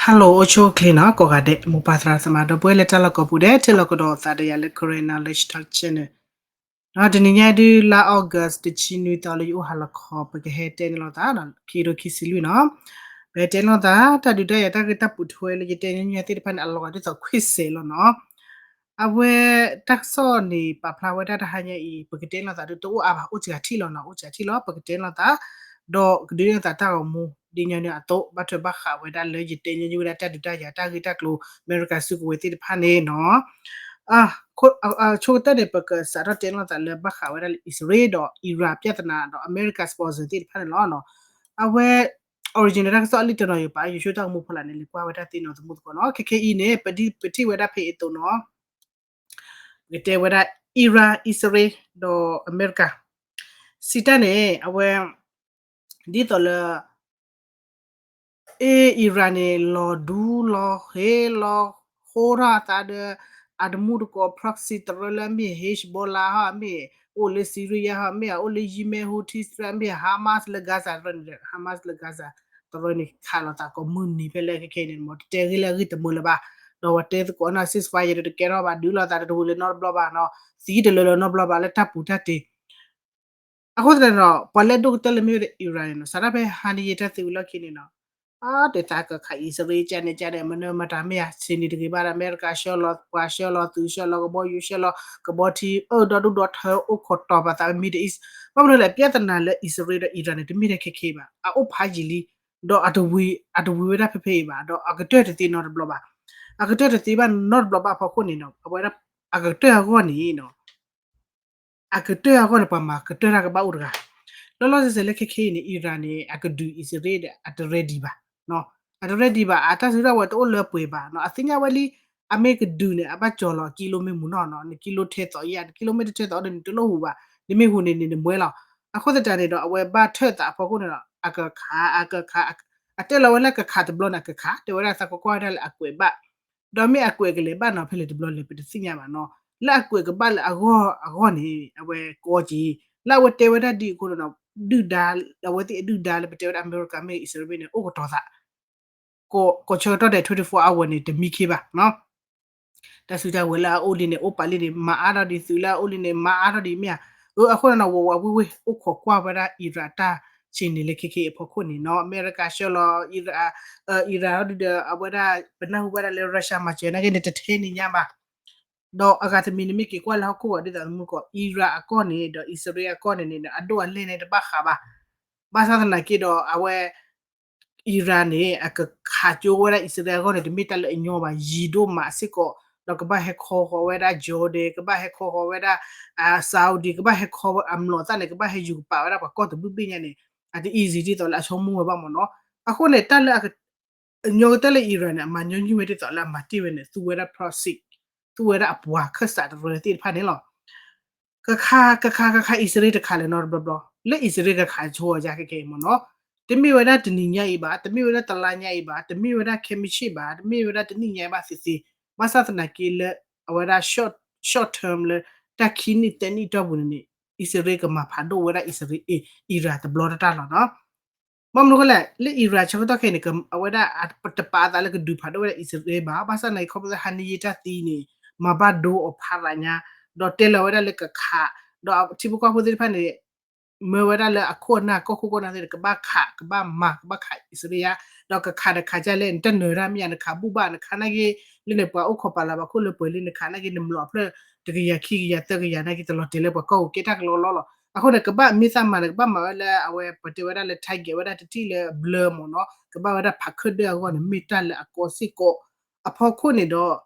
Hello အိၣ်ဆူၣ်အိၣ်ချ့နီၤ ကိးဂၤဒဲး မိၢ်ပၢ်သရၣ်သမါ ဒီပုၢ်ဝဲၢ်လၢတၢ်လီၢ်ကိးပူၤဒဲး ထံၣ်လိာ်ကဒီးသးဒီးယၤလၢ Karen Knowledge Talk Channel တနံၤညါဒုး လါ August တဆံနွံသီလၢ ယအိၣ်ဟါလီၤခီ ပကဟဲတဲန့ၢ်လိာ်သး ခံကထိခံဆံလွံၢ်နီၤ ပဟဲတဲန့ၢ်လိာ်သး တၢ်ဒုးတၢ်ယၤတၢ်ဂ့ၢ်တၢ်ပိာ်ထွဲလၢယတဲညီနုၢ်သ့ၣ်တဖၣ်န့ၣ် အလီၤဂာ်ဒ်သိးခွံဆဲးလီၤနီၤ အဝဲ တၢ်ကစီၣ်န့ၣ် ပာ်ဖျါဝဲဒၣ်တဟါညါအံၤ ပကတဲန့ၢ်လိာ်သးဒုး တအိၣ်အါဘၣ် အိၣ်စှၤထံၣ်လီၤနီၤ အိၣ်စှၤထံၣ်လီၤ ပကတဲန့ၢ်လိာ်သး ဒီးကဒုးန့ၢ်လိာ်သးတၢ်ဂီၤမူ ဒ်ညီနုၢ်အသိး ဘၣ်ထွဲဘၣ်ဃးဝဲဒၣ်လၢယတဲညီနုၢ်ဝဲဒၣ်တၢ်ဒုးတၢ်ယၤ တၢ်ဂ့ၢ်တၢ်ကျိၤ အမဲရကၤစုကဝဲၤသ့ၣ်တဖၣ်န့ၣ်နီၤ အဆိကတၢၢ်န့ၣ် ပကစးထီၣ်တဲန့ၢ်လိာ်သးလၢဘၣ်ဃးဝဲဒၣ်လၢ အံၣ်စရ့လး ဒီး Iran ပြဿနာ ဒီး အမဲရကၤ sponsor သ့ၣ်တဖၣ်န့ၣ်လီၤ. အဝဲ original တၢ်ကစီၣ်အလံာ်တနီၤ ယပာ်လၢယိၤၡိၣ်တၢ်ဂီၤမူဖီလာ်န့ၣ် လဲၤကွၢ်ဝဲဒၣ်သ့နီၤ သမူသကိးနီၤ ခဲခဲအံၤန့ၣ် ပဒ်ပထံၣ်ဝဲဒၣ်ဖဲအံၤအသိးနီၤ ပကတဲဝဲဒၣ် Iran အံၣ်စရ့လး ဒီးအမဲရကၤ စံးတၢ်န့ၣ် အဝဲ ဒ်သိးလၢ အ့ Iran န့ၣ် လီၤဒူလီၤဃ့လီၤဃိထီၣ်အသးဒီး အတမူတကိး proxy တရၢလၢအမ့ၢ် Hezbollah ဟီ အမ့ၢ်အိၣ်လၢ Syria ဟီ မ့ၢ်အအိၣ်လၢ Yemen Houthi မ့ၢ် Hamas လၢ Gaza တရၢန့ၣ် Hamas လၢ Gaza တရၢန့ၣ် ခးလိာ်သးကိးမုၢ်နံၤဖဲလၢခဲခဲအံၤန့ၣ် မ့ၢ်တတဲဂ့ၢ်လၢအဂ့ၢ်တမုာ်လၢၤဘၣ် ဒီးဝဲတဲသကိးနီၤ ceasefire ဒီးတကဲထီၣ်ဘၣ် ဒုးလိာ်သးတတဝံၤလၢၤနီတဘျီဘၣ်နီၤ သံတလၢာ်လၢၤနီတဘျီဘၣ်လၢတၢ်ပူၤတၢ်တ့ၢ် အဃိသတးန့ၣ်ဒီး ပှၤလၢအဒိၣ်ကတၢၢ်လၢမ့ၢ်ဝဲဒၣ် Iran န့ၣ်နီၤ စးထီၣ်ဖဲဟါနံၤယဲတၢ်သ့ဝံၤလီၢ်ခံန့ၣ်နီၤ အတဲသးကခးအံၣ်စရ့လး ကန့ၣ်ကန့ၣ် မနုၤမတၤမ့ၢ်ဧါ ဆံးန့ၣ်တဂ့ၤဘၣ်ဒီး အမဲရကၤဆှၢလီၤပှၤဆှၢလီၤသုးဆှၢလီၤကဘီယူၤဆှၢလီၤကဘီထံ အၢၣ်ဒီဒူၣ်ဒီထၢအိၣ်ခိးတီၤပာ်သး Middle East ဘၣ်မနုၤလဲၣ် ပြဿနာလၢအံၣ်စရ့လးဒီး Iran န့ၣ် တမ့ၢ်ထဲခဲခဲအံၤဘၣ် အအိၣ်ဖးယံာ်လံ ဒီးအတဝံၤ အတဝံၤဝဲဒၣ်ဖဲဖဲအံၤဘၣ် ဒီးအကတၢၢ်တသ့နီတဘျီဘၣ် အကတၢၢ်တသ့ဘၣ်နီတဘျီဘၣ်အဖီခိၣ်န့ၣ်နီၤ အဝဲဒၣ် အကတၢၢ်အဂီၢ်န့ၣ်နီၤ အကတၢၢ်အဂီၢ်န့ၣ် ပှၤမၤကတၢၢ်တၢ်ကဘၣ်အိၣ်တဂၤ လီၤလီၤဆဲးဆဲးလၢခဲခဲအံၤန့ၣ် Iran န့ၣ် အကဒုးအံၣ်စရ့လးဒီး အတ ready ဘၣ် အတ ready ဘၣ် အတၢ်စုဒၣ်ဝဲတအိၣ်လၢပှဲၤဘၣ်နီၤ အသ့ၣ်ညါဝဲလံ အမ့ၢ်ကဒုးန့ၣ် အဘၣ်ကၠီၤလီၤကံလိမ့ၢ်မူနီၤနီၤ နကံလိထဲသိးယၤ နကံလိမ့ၢ်တထဲသိးဒီးနတလိၣ်ဟူးဘၣ် နမ့ၢ်ဟူးန့ၣ်န့ၣ်နမှဲလီၤ အဃိသတးန့ၣ်ဒီး အဝဲဘၣ်ထၢၣ်သးအဖီခိၣ်န့ၣ်ဒီး အကခး အကခး အတဲလီၤဝဲလၢကခးတဘျီန့ၣ် အကခး တဲဝဲဒၣ်သးကကွၢ်ဝဲဒၣ်လၢအကွဲးဘၣ် ဒီးမ့ၢ်အကွဲးကလဲၤဘၣ်နီၤ ဖဲလဲၣ်တဘျီလဲၣ် ပတသ့ၣ်ညါဘၣ်နီၤ လၢအကွဲးကဘၣ်လၢအဂီၢ်အဂီၢ်န့ၣ် အဝဲကီက့ၤ လၢအဝဲတဲဝဲဒၣ်ဒ်အံၤအဃိန့ၣ်ဒီး ဒုၣ်ဒါ အဝဲသ့ၣ်အဒုၣ်ဒါလၢပတဲဝဲဒၣ်အမဲရကၤမ့ၢ်အံၣ်စရ့လးမ့ၢ်န့ၣ် အိၣ်ကတီၤသး ကိးဆၢကတီၢ်ဒဲး twenty-four hour န့ၣ် တမံခ့ဘၣ်နီၤ တၢ်စုတၢ်ဝဲၤလၢအအိၣ်လံန့ၣ် အိၣ်ပာ်လံန့ၣ် မၤအါထီၣ်ဒံး သုးလၢအအိၣ်လံန့ၣ် မၤအါထီၣ်ဒံးမ့ၢ်ဧါ အၢ အဃိန့ၣ်ဒီး ဝးဝးဝ့ၢ်ဝ့ၢ် အိၣ်ခိးကွၢ်ဝဲဒၣ် Iran တၢ်ဆံးန့ၣ်လၢခဲခဲအံၤအဖီခိၣ်န့ၣ်နီၤ အမဲရကၤဆှၢလီၤ Iran ဒုးဒီး အဝဲဒၣ် ပနၢ်ဟူဝဲဒၣ်လၢ Russia မၤစၢၤနာ်က့န့ၣ် တထဲန့ၣ်ညါဘၣ် ဒီးအဂၤတမံၤန့ၣ်မ့ၢ်က့ၤကွၢ်လၢဟီၣ်ခိၣ်ဂီၤဒ်သိးသမူသကိး Iran အကီၢ်န့ၣ် ဒီးအံၣ်စရ့လးအကီၢ်န့ၣ်န့ၣ် အဒိၣ်အလဲၢ်န့ၣ်တဘၣ်ဃးဘၣ် ဘၣ်ဆၣ်သနာ်က့ဒီး အဝဲ Iran န့ၣ် အကခးကၠိဝဲဒၣ်အံၣ်စရ့လးအဂီၢ်န့ၣ် တမ့ၢ်တၢ်လၢအညီဘၣ် ယံာ်ဒိၣ်မးစ့ၢ်ကီး ဒီးကဘၣ်ဟဲခီဃီၤဝဲဒၣ် Jordan ကဘၣ်ဟဲခီဃီၤဝဲဒၣ် Saudi ကဘၣ်ဟဲခီအမျိာ်သၣ်န့ၣ် ကဘၣ်ဟဲယူၤကပာ်ဝဲဒၣ်ပှၤကီၢ်တဘ့ၣ်ဘ့ၣ်ညါန့ၣ် အတ easy ဒ်သိးလၢအဆိကမိၣ်ဝဲဘၣ်မ့ၢ်နီၤ အဃိန့ၣ် တၢ်လၢ အညီကတၢၢ်လၢ Iran န့ၣ် အမၤညီနုၢ်ဝဲဒ်သိးလၢအမၤတ့ၢ်ဝဲန့ၣ် သူဝဲဒၣ် proxy သူဝဲဒၣ်အပှၤခၢၣ်စးတရၢသ့ၣ်တဖၣ်န့ၣ်လီၤ. ကခး ကခး ကခး အံၣ်စရ့လးတခးလၢၤနီတဘျီဘျီ လၢအံၣ်စရ့လးကခးဆိဝဲယါခဲခဲအံၤမ့ၢ်နီၤ တမ့ၢ်ဝဲဒၣ်တနံၤညါအံၤဘၣ် တမ့ၢ်ဝဲဒၣ်တလါညါအံၤဘၣ် တမ့ၢ်ဝဲဒၣ်ခဲမုၢ်ဆ့ၣ်ဘၣ် တမ့ၢ်ဝဲဒၣ်တနံၣ်ညါအံၤဘၣ်သ့သ့ ဘၣ်ဆၣ်သနာ်က့လၢ အဝဲဒၣ် short short term လၢ တၢ်ခံနံၣ်သၢနံၣ်အတီၢ်ပူၤန့ၣ်န့ၣ် အံၣ်စရ့လးကမၤဖးဒိၣ်ဝဲဒၣ်အံၣ်စရ့လး Iran တဘျီတၢ်လီၤနီၤ ဘၣ်မနုၤအဃိလဲၣ် လၢ Iran ဆၢကတီၢ်ခဲအံၤန့ၣ် အဝဲဒၣ်တပာ်အသးလၢကဒုးဖးဒိၣ်ဝဲဒၣ်အံၣ်စရ့လးဘၣ် ဘၣ်ဆၣ်သနာ်က့ခီဖျိလၢဟါနံၤယဲတၢ်သံန့ၣ် မၤဘၣ်ဒိအီၤဖးရးညါ ဒီးတဲလီၤဝဲဒၣ်လၢကခး ဒီးထံဖိကီၢ်ဖိသ့ၣ်တဖၣ်န့ၣ် မၢဝဲဒၣ်လၢအခိၣ်အနၢ် ကီၢ်ခိၣ်ကီၢ်နၢ်သ့ၣ်န့ၣ် ကဘၣ်ခး ကဘၣ်မၤ ကဘၣ်ခးအံၣ်စရ့လး ဒီးကခးတခးဒ်လဲၣ်န့ၣ် တၢ်နၢၤတၢ်မ့ၢ်ဧါ နခးဘူၣ်ဘၣ် နခးနာ်က့ လၢန့ၣ်ပှၤအိၣ်ခိးပာ်လၤပှၤခိၣ်လၢပှဲၤလံ နခးနာ်က့ နမျိာ်အဖျၢၣ် တကယၤခံကယၤသၢကယၤနာ်က့ တလီၤတဲာ်လၢပှၤကီၢ်ပူၤကဲတၢ်ကလီကလီလီၤ အဃိန့ၣ် ကဘၣ်မ့ၢ်သးမၤန့ၣ် ကဘၣ်မၤဝဲလၢအဝဲပတဲဝဲဒၣ်လၢ target ဝဲဒၣ်တထံၣ်လၢဘျၢမ့ၢ်နီၤ ကဘၣ်ဝဲဒၣ်ဖးခၢၣ်ဒၢအဂီၢ်န့ၣ် မ့ၢ်တၢ်လၢအကီစ့ၢ်ကီး အဖီခိၣ်န့ၣ်ဒီး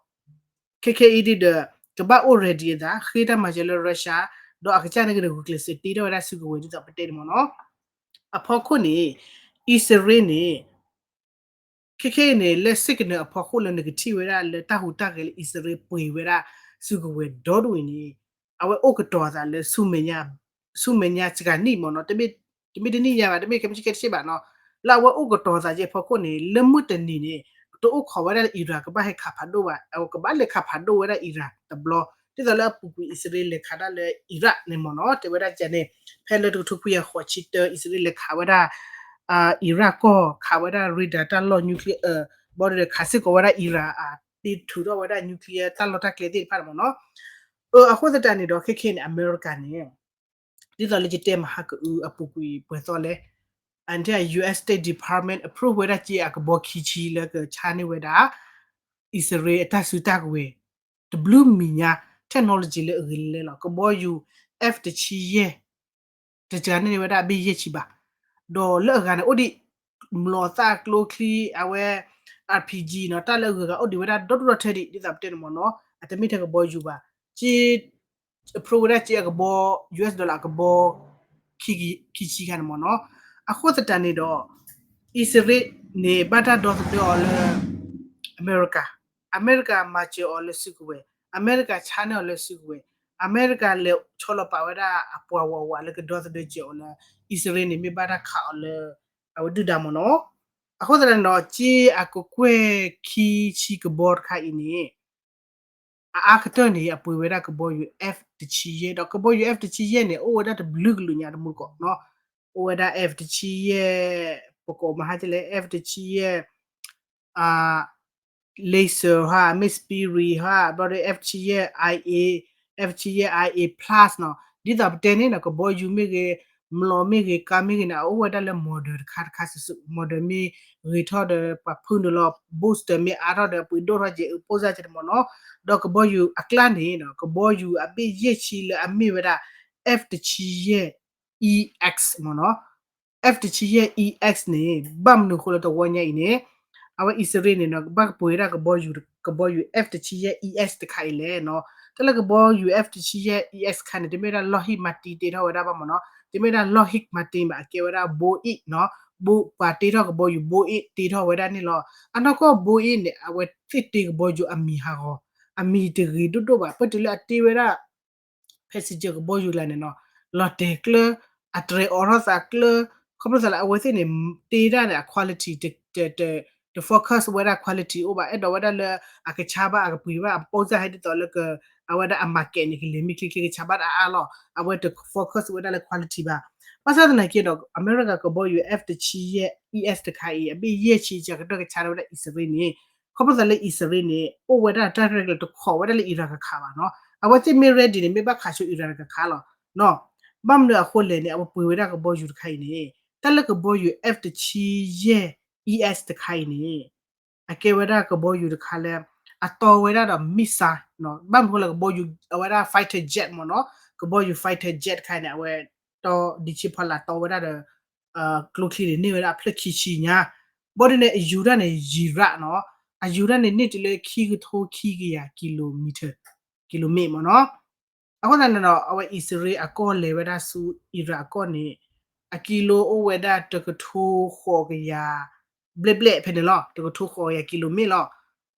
ခဲခဲအံၤဒ်ဒီး ကဘၣ်အိၣ် ready အသး ဃ့တၢ်မၤစၢၤလၢ Russia ဒီးအကစၢ်န့ၣ်ကဒီး ဂုာ်ကျဲးစၢးတ့ထီၣ်ဝဲဒၣ်စုကဝဲၤဒ်သိးပတဲန့ၣ်မ့ၢ်နီၤ အဖီခိၣ်န့ၣ် အံၣ်စရ့လးန့ၣ် ခဲခဲအံၤန့ၣ် လၢ signal အဖီခိၣ်လၢနကထံၣ်ဝဲဒၣ်လၢတၢ်ဟူးတၢ်ဂဲၤလၢအံၣ်စရ့လးပှ့ၤဝဲဒၣ်စုကဝဲၤဒီတဝံၤန့ၣ် အဝဲအိၣ်ကတီၤအသးလၢ ဆူမဲာ်ညါစှၤနံၣ်မ့ၢ်နီၤ တမ့ၢ်တနံၣ်ညါဘၣ် တမ့ၢ်ခဲမုၢ်ဆ့ၣ်ခဲတဆ့ဘၣ်နီၤ လၢအဝဲအိၣ်ကတီၤသးက့အဖီခိၣ်န့ၣ် လၢမုၢ်တနံၤန့ၣ် တအိၣ်ခိးဝဲဒၣ်လၢ Iran ကဘၣ်ဟဲခးဖးဒိၣ်ဘၣ် အဝဲကဘၣ်လဲၤခးဖးဒိၣ်ဝဲဒၣ် Iran တဘျီ ဒ်သိးလၢအပူၤကွံာ်အံၣ်စရ့လးလဲၤခးဒၣ်လၢ Iraq န့ၣ်မ့ၢ်နီၤ တဲဝဲဒၣ်ကန့ၣ် ဖဲလၢတကထိခွံကယၤဃိးဆံတၢ အံၣ်စရ့လးလဲၤခးဝဲဒၣ် Iraq ကီၢ် ခးဝဲဒၣ် radar တၢ်လီၢ် nuclear ဘၣ်ဒီးခးစ့ၢ်ကီးဝဲဒၣ် Iran အတ့ထုးထီၣ်ဝဲဒၣ် nuclear တၢ်လီၢ်တၢ်ကျဲသ့ၣ်တဖၣ်န့ၣ်မ့ၢ်နီၤ. အဃိသတးန့ၣ်ဒီး ခဲခဲန့ၣ် အမဲရကၤန့ၣ် ဒ်သိးလၢယတဲမဟါကအုအပူၤကွံာ်ပှဲၤသီလဲၣ်, အ U S State Department approve ဝဲဒၣ်က့အကဘီခံဆံလၢကဆါန့ၢ်ဝဲဒၣ် အံၣ်စရ့လးအတၢ်စုတၢ်ကဝဲၤ တဘျုးမံၤညါ technology လၢအဂ့ၤလဲၣ်လီၤ. ကဘီယူၤ F တဆံယဲၢ် တစှၤန့ၢ်ဝဲဒၣ်အဘ့ၣ်ယဲၢ်ဆံဘၣ်. ဒီးလၢအဂၤန့ၣ် အိၣ်ဒံး မျိာ်သၣ်ကျိချံ အဝဲ RPG နီၤ တၢ်လၢအဂုၤအဂၤအိၣ်ဒံးဝဲဒၣ်ဒီဒူၣ်ဒီထၢဒံး ဒ်သိးပတဲန့ၣ်မ့ၢ်နီၤ အတမ့ၢ်ထဲကဘီယူၤဘၣ်. က့ approve ဝဲဒၣ်က့အကဘီ U S dollar အကဘီ ခံဆံခါန့ၣ်မ့ၢ်နီၤ. အဃိသတးန့ၣ်ဒီး အံၣ်စရ့လးန့ၣ် ဘၣ်တၢ်ဒီသဒၢအီၤလၢ အမဲရကၤ, အမဲရကၤမၤစၢၤအီၤလၢစုကဝဲၤ, အမဲရကၤဆါန့ၢ်အီၤလၢစုကဝဲၤ, အမဲရကၤလဲၤဆီလီၤပာ်ဝဲဒၣ်အပှၤဝးဝးလၢကဒီသဒၢစၢၤအီၤလၢ အံၣ်စရ့လးန့ၣ် မ့ၢ်ဘၣ်တၢ်ခးအီၤလၢ အဝဲဒုၣ်ဒါမ့ၢ်နီၤ. အဃိသတးန့ၣ်ဒီး က့အကကွဲၢ်ခံဆံကဘီတခါအံၤန့ၣ် အအါကတၢၢ်န့ၣ် အပှ့ၤဝဲဒၣ်ကဘီယူၤ F တဆံယဲၢ် ဒီးကဘီယူၤ F တဆံယဲၢ်န့ၣ် အိၣ်ဝဲဒၣ်တဘျုးကလုာ်ညါတမူတကိးနီၤ. အိၣ်ဝဲဒၣ် F တဆံယဲၢ် ပကိးမဟါကလဲၣ် F တဆံယဲၢ် laser ဟါ မ့ၢ် Spirit ဟါ ဘျီဒီး F တဆံယဲၢ် IA, F တဆံယဲၢ် IA plus နီၤ. ဒ်သိးပတဲန့ၣ်နီၤ ကဘီယူၤမ့ၢ်ဂ့ၤ, မျိာ်မ့ၢ်ဂ့ၤ, ကါမ့ၢ်ဂ့ၤန့ၣ် အအိၣ်ဝဲဒၣ်လၢ model တခါတခါစုာ်စုာ်, model မ့ၢ်ဂ့ၤထီၣ်ဒီးပှၤဖုၢနုာ်လီၤ, booster မ့ၢ်အါထီၣ်ဒီးပှ့ၤဒိၣ်ထီၣ်ကဲ အပိၢ်စၢ်ကဲတမ့ၢ်နီၤ. ဒီးကဘီယူၤအကျါန့ၣ်နီၤ ကဘီယူၤအဘ့ၣ်ယဲၢ်ဆံလၢအမ့ၢ်ဝဲဒၣ် F တဆံယဲၢ် EX မ့ၢ်နီၤ. F တဆံယဲၢ် EX န့ၣ် ဘၣ်မနုၤအဃိလၢတဝီညါအံၤန့ၣ် အဝဲအံၣ်စရ့လးန့ၣ်နီၤ ကဘၣ်ကပှ့ၤဝဲဒၣ်ကဘီယူၤ ကဘီယူၤ F တဆံယဲၢ် EX တခါအံၤလဲၣ်နီၤ. တၢ်လၢကဘီယူၤ F တဆံယဲၢ် EX တခါန့ၣ် တမ့ၢ်ဝဲဒၣ် Lockheed Martin တ့ထီၣ်ဝဲဒၣ်ဘၣ်မ့ၢ်နီၤ, တမ့ၢ်ဝဲဒၣ် Lockheed Martin ဘၣ် အကဲဝဲဒၣ် Boeing နီၤ, ဘိ ပှၤတ့ထီၣ်ကဘီယူၤ Boeing တ့ထီၣ်ဝဲဒၣ်န့ၣ်လီၤ. အနီၢ်ကီၢ် Boeing န့ၣ် အဝဲသ့ၣ်တ့ကဘီယူၤအမံၤဟးဂီၤ, အမံၤတဂ့ၤဒိၣ်ဒိၣ်ဘၣ် ပၢၢ်တုၤလၢအတ့ဝဲဒၣ် passenger ကဘီယူၤကျါန့ၣ်နီၤ, လီၤတဲာ်ကျၢ အတြဲၤအိးထီၣ်သးကျၢ ခီဖျိသးလၢအဝဲသ့ၣ်န့ၣ် တ့ဒၣ်န့ၣ် အ quality တ တ focus ဝဲဒၣ် quality အိၣ်ဘၣ် အဲၣ်ဒိးဝဲဒၣ်လၢ အကဆါဘၣ်အကပှ့ၤဘၣ် အပိၢ်စၢ်ဟဲဒ်သိးလၢက အဝဲဒၣ်အ market န့ၣ် ကလဲၤမ့ၢ်ချ့ချ့ကဆါဘၣ်တၢ်အါအါလီၤ. အဝဲတ focus ဝဲဒၣ်လၢ quality ဘၣ်. ဘၣ်ဆၣ်သနာ်က့ဒီး အမဲရကၤကဘီယူၤ F တဆံယဲၢ် EX တခါအံၤ အဘ့ၣ်ယဲၢ်ဆံ ကကတၢၢ်ကဆါဝဲဒၣ်အံၣ်စရ့လးန့ၣ် ခီဖျိသးလၢအံၣ်စရ့လးန့ၣ် အိၣ်ဝဲဒၣ်တၢ်ရဲၣ်ကျဲၤတခိးဝဲဒၣ်လၢ Iran ကခးဘၣ်နီၤ. အဝဲသ့ၣ်မ့ၢ် ready န့ၣ် မ့ၢ်ဘၣ်ခးဆိ Iran ကခးလီၤ. ဘၣ်မနုၤအဃိလဲၣ်န့ၣ် အဝဲပှ့ၤဝဲဒၣ်ကဘီယူၤတခါအံၤန့ၣ် တၢ်လၢကဘီယူၤ F တဆံယဲၢ် EX တခါအံၤန့ၣ် အကဲဝဲဒၣ်ကဘီယူၤတခါလၢ အတီဝဲဒၣ်ဒီး missile နီၤ. ဘၣ်မနုၤအဃိလဲၣ်ကဘီယူၤ အဝဲဒၣ် fighter jet မ့ၢ်နီၤ. ကဘီယူၤ fighter jet တခါအံၤန့ၣ် အဝဲတီဒံးဆ့ဖီလာ်တီဝဲဒၣ်ဒီး ကျိချံန့ၣ်န့ၢ်ဝဲဒၣ်အဖျၢၣ်ခံဆံညါ. ဘၣ်ဒ်န့ၣ် အယူၤတၢ်န့ၣ် ယံၤရၣ်နီၤ. အယူၤတၢ်န့ၣ် န့ၢ်တုၤလၢခံကထိခံကယၤ kilometer, kilometer မ့ၢ်နီၤ. အဃိသတးန့ၣ်ဒီး အဝဲအံၣ်စရ့လးအကီၢ်လဲၤဝဲဒၣ်ဆူ Iran အကီၢ်န့ၣ် အကံလိအိၣ်ဝဲဒၣ်တကထိဃိးကယၤ ဘျဲၣ်ဘျဲၣ်ဖဲန့ၣ်လီၤ. တကထိဃိးကယၤ kilometer လီ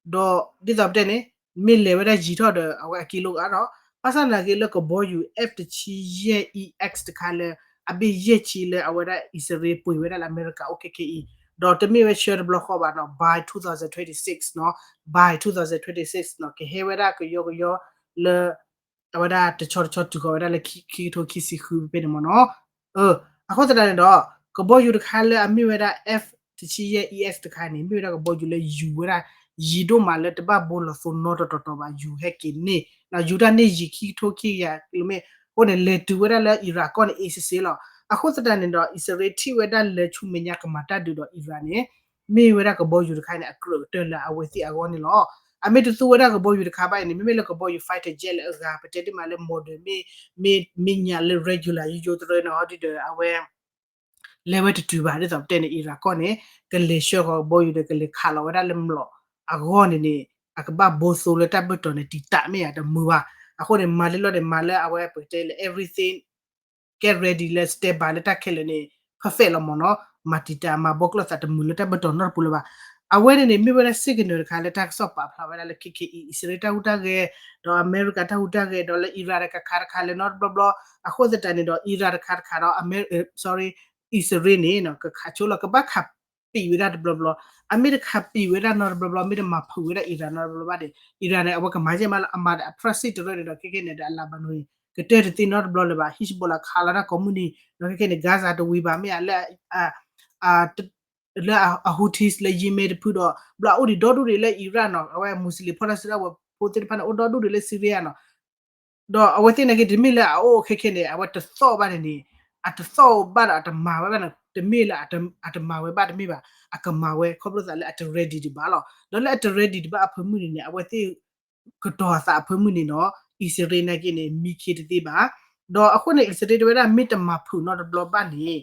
ၤ. ဒီးဒ်သိးပတဲန့ၣ် မ့ၢ်လဲၤဝဲဒၣ်ယံၤထီၣ်ဒီး အဝဲအကံလိအါထီၣ်. ဘၣ်ဆၣ်သနာ်က့လၢကဘီယူၤ F တဆံယဲၢ် EX တခါလၢ အဘ့ၣ်ယဲၢ်ဆံလၢအဝဲဒၣ်အံၣ်စရ့လးပှ့ၤဝဲဒၣ်လၢအမဲရကၤအိၣ်ခဲခဲအံၤ ဒီးတမ့ၢ်ဝဲဆှၢတဘျီဃီဘၣ်နီၤ by two thousand twenty-six နီၤ by two thousand twenty-six နီၤ ကဟဲဝဲဒၣ်ကယီကယီလၢ အဝဲဒၣ်တဆီတဆီတုၤဃီၤဝဲဒၣ်လၢခံကထိခံဆံဃုဖဲန့ၣ်မ့ၢ်နီၤ. အဃိသတးန့ၣ်ဒီး ကဘီယူၤတခါလၢအမ့ၢ်ဝဲဒၣ် F တဆံယဲၢ် EX တခါန့ၣ် မ့ၢ်ဝဲဒၣ်ကဘီယူၤလၢယူၤဝဲဒၣ် ယံၤဒိၣ်မးလၢတဘၣ်ဘိလီၤသိနီတတီၤတီၤဘၣ် ယူၤဟဲက့ၤန့ၢ် ယူၤတၢ်န့ၢ်ယံၤခံကထိခံကယၤ kilometer အဃိန့ၣ် လဲၤတုၤဝဲဒၣ်လၢ Iran ကီၢ်န့ၣ် အ့စ့စ့လီၤ. အဃိသတးန့ၣ်ဒီး အံၣ်စရ့လးထံၣ်ဝဲဒၣ်လၢဆူမဲာ်ညါကမၤတၢ်ဒုးဒီး Iran န့ၣ် မ့ၢ်ဝဲဒၣ်ကဘီယူၤတခါန့ၣ် အကြၢးကတၢၢ်လၢအဝဲသ့ၣ်အဂီၢ်န့ၣ်လီၤ. အမ့ၢ်တသူဝဲဒၣ်ကဘီယူၤတခါဘၣ်အံၤန့ၣ် မ့မ့ၢ်လၢကဘီယူၤ fighter jet လၢအဂၤ ပတဲတ့ၢ်မးလၢ model မ့ၢ် မ့ၢ် မ့ၢ်ညၣ်လၢ regular ယိယိတရၢန့ၣ် ဟီဒ်ဒီး အဝဲ လဲၤဝဲတတုၤဘၣ် ဒ်သိးပတဲန့ၣ် Iran ကီၢ်န့ၣ် ကလဲၤဆှၢဃီၤကဘီယူၤဒီး ကလဲၤခးလီၤဝဲဒၣ်လၢမျိာ်အဂီၢ်န့ၣ်န့ၣ် အကဘၣ်ဘိသိလၢတၢ်ဘၢၣ်တီၤန့ၣ် တံာ်တာ်မ့ၢ်ဧါ တမုာ်ဘၣ်. အဃိန့ၣ် မၤလၢလီၤန့ၣ် မၤလၢအဝဲပကတဲလၢ everything get ready လၢ stand by လၢတၢ်ခဲလၢာ်န့ၣ် perfect လီၤမ့ၢ်နီၤ. မၤတံာ်တာ်မၤဘီကျိၣ်သးတမုာ်လၢတၢ်ဘၢၣ်တီၤနီတပူၤလၢၤဘၣ်. အဝဲန့ၣ်န့ၣ် မ့ၢ်ဝဲဒၣ် signal တခါလၢတၢ်ကစီၣ်ပာ်ဖျါဝဲဒၣ်လၢ ခဲခဲအံၤ အံၣ်စရ့လးတၢ်ဟူးတၢ်ဂဲၤ ဒီးအမဲရကၤတၢ်ဟူးတၢ်ဂဲၤ ဒီးလၢ Iran တခါတခါလၢနီတဘျီဘျီ အဃိသတးန့ၣ်ဒီး Iran တခါတခါဒီး အမဲ sorry အံၣ်စရ့လးန့ၣ် ကခးဆိလီၤ ကဘၣ်ခးပံာ်ဝဲဒၣ်တဘျီဘျီ အမ့ၢ်တခးပံာ်ဝဲဒၣ်နီတဘျီဘျီ မ့ၢ်တမၤဖုးဝဲဒၣ် Iran နီတဘျီဘၣ်ဒီး Iran န့ၣ် အဝဲကမၤယဲၢ်မးလၢအမၤဒီးအ proxy တရၢန့ၣ်ဒီး ခဲခဲန့ၣ်ဒီး အလၤဘၣ်နီၣ်န့ၣ် ကတၢၢ်တသ့နီတဘျီလၢၤဘၣ် Hezbollah ခးလီၤတၢ်ကိးမုၢ်နံၤ ဒီးခဲခဲန့ၣ် Gaza တဝံၤဘၣ် မ့ၢ်အလၢ အ လၢအ Houthis လၢ Yemen တဖုဒီး ဘျီအိၣ်ဒံးဒီဒူၣ်ဒံးလၢ Iraq နီၤ, အဝဲ Muslim ဖီၣ်တၢ်စုတၢ်ဝဲၤဖိသ့ၣ်တဖၣ်န့ၣ် အိၣ်ဒီဒူၣ်ဒံးလၢ Syria နီၤ. ဒီးအဝဲသ့ၣ်နာ်က့တမ့ၢ်လၢအအိၣ်ခဲခဲန့ၣ် အဝဲတသီၣ်ဘၣ်န့ၣ်န့ၣ် အတသီၣ်ဘၣ်ဒီးအတမၤဝဲဘၣ်န့ၣ် တမ့ၢ်လၢအတမၤဝဲဘၣ်တမ့ၢ်ဘၣ်, အကမၤဝဲခီဖျိသးလၢအတ ready ဒံးဘၣ်လီၤ. ဒီးလၢအတ ready ဒံးဘၣ်အဖၢမုၢ်န့ၣ်န့ၣ် အဝဲသ့ၣ် ကတီၤအသးအဖၢမုၢ်န့ၣ်ဒီး အံၣ်စရ့လးနာ်က့န့ၣ် မံခ့တသ့ဘၣ်. ဒီးအဃိန့ၣ် အံၣ်စရ့လးတဲဝဲဒၣ် မ့ၢ်တမၤဖုးနီတဘျီဘၣ်န့ၣ်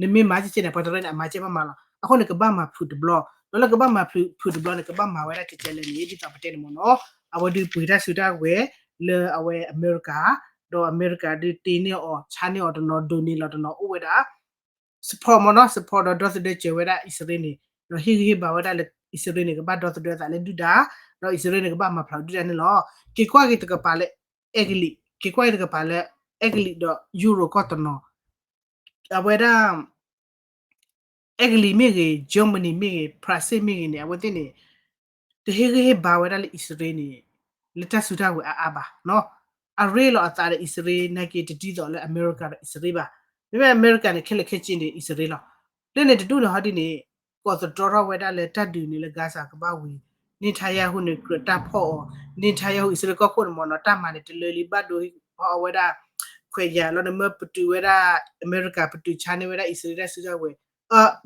နမ့ၢ်မၤကဲကဲန့ၣ် ပှၤတရၢန့ၣ် အမၤကဲဘၣ်မးလီၤ. အဃိန့ၣ် ကဘၣ်မၤဖုးတဘျီ, ဒီးလၢကဘၣ်မၤဖုးတဘျီန့ၣ် ကဘၣ်မၤဝဲဒၣ်ကဲကဲလဲၣ်န့ၣ် ဒ်သိးပတဲန့ၣ်မ့ၢ်နီၤ, အဝဲဒုးပှ့ၤတၢ်စုတၢ်ဝဲၤလၢအဝဲအမဲရကၤ, ဒီးအမဲရကၤဒုးတ့န့ၢ်အီၤ ဆါန့ၢ်အီၤတနီၤ ဒိးန့ၢ်လီၤတနီၤ အိၣ်ဝဲဒၣ် support မ့ၢ်နီၤ, support ဒီးဒီသဒၢစၢၤဝဲဒၣ်အံၣ်စရ့လးန့ၣ်, ဒီးဟ့ၣ်ဂံၢ်ဟ့ၣ်ဘါဝဲဒၣ်လၢအံၣ်စရ့လးန့ၣ် ကဘၣ်ဒီသဒၢအသးလၢဒုၣ်ဒါ, ဒီးအံၣ်စရ့လးန့ၣ် ကဘၣ်မၤဖျါဒုၣ်ဒါန့ၣ်လီၤ. က့ၤကွၢ်က့ၤတကပၤလၢအဲကလံး, က့ၤကွၢ်က့ၤတကပၤလၢအဲကလံးဒီးယူရိၤကီၢ်တနီၤ, အဝဲဒၣ် အဲကလံးမ့ၢ်ဂ့ၤ, Germany မ့ၢ်ဂ့ၤ, ဖရၣ်စ့ၣ်မ့ၢ်ဂ့ၤန့ၣ် အဝဲသ့ၣ်န့ၣ် တဟ့ၣ်ဂံၢ်ဟ့ၣ်ဘါဝဲဒၣ်လၢအံၣ်စရ့လးန့ၣ် လၢတၢ်စုတၢ်ဝဲၤအါအါဘၣ်နီၤ. အရ့လီၤအသးဒီးအံၣ်စရ့လးနာ်က့ တဒ်သိးလၢအမဲရကၤဒီးအံၣ်စရ့လးဘၣ်. မ့မ့ၢ်အမဲရကၤန့ၣ် ခဲလၢာ်ခဲဆ့န့ၣ် အံၣ်စရ့လးလီၤ. လၢန့ၣ်တဒူၣ်န့ၣ်ဟီဒ်န့ၣ် ကိးသတြီထီၣ်ဝဲဒၣ်လၢတၢ်ဒုးန့ၣ်လၢ Gaza ကဘၣ်ဝံၤ, Netanyahu န့ၣ် ကြၢးတၢ်ဖီၣ်အီၤ, Netanyahu အံၣ်စရ့လးကီၢ်ခိၣ်န့ၣ်မ့ၢ်နီၤ တၢ်မၤန့ၣ် တလၢလံဘၣ်ဒိ ဟီအီၤဝဲဒၣ် ခွဲးယာ်လီၤန့ၣ် မ့ၢ်ပတုာ်ဝဲဒၣ် အမဲရကၤ ပတုာ်ဆါန့ၢ်ဝဲဒၣ်အံၣ်စရ့လးတၢ်စုတၢ်ဝဲၤ,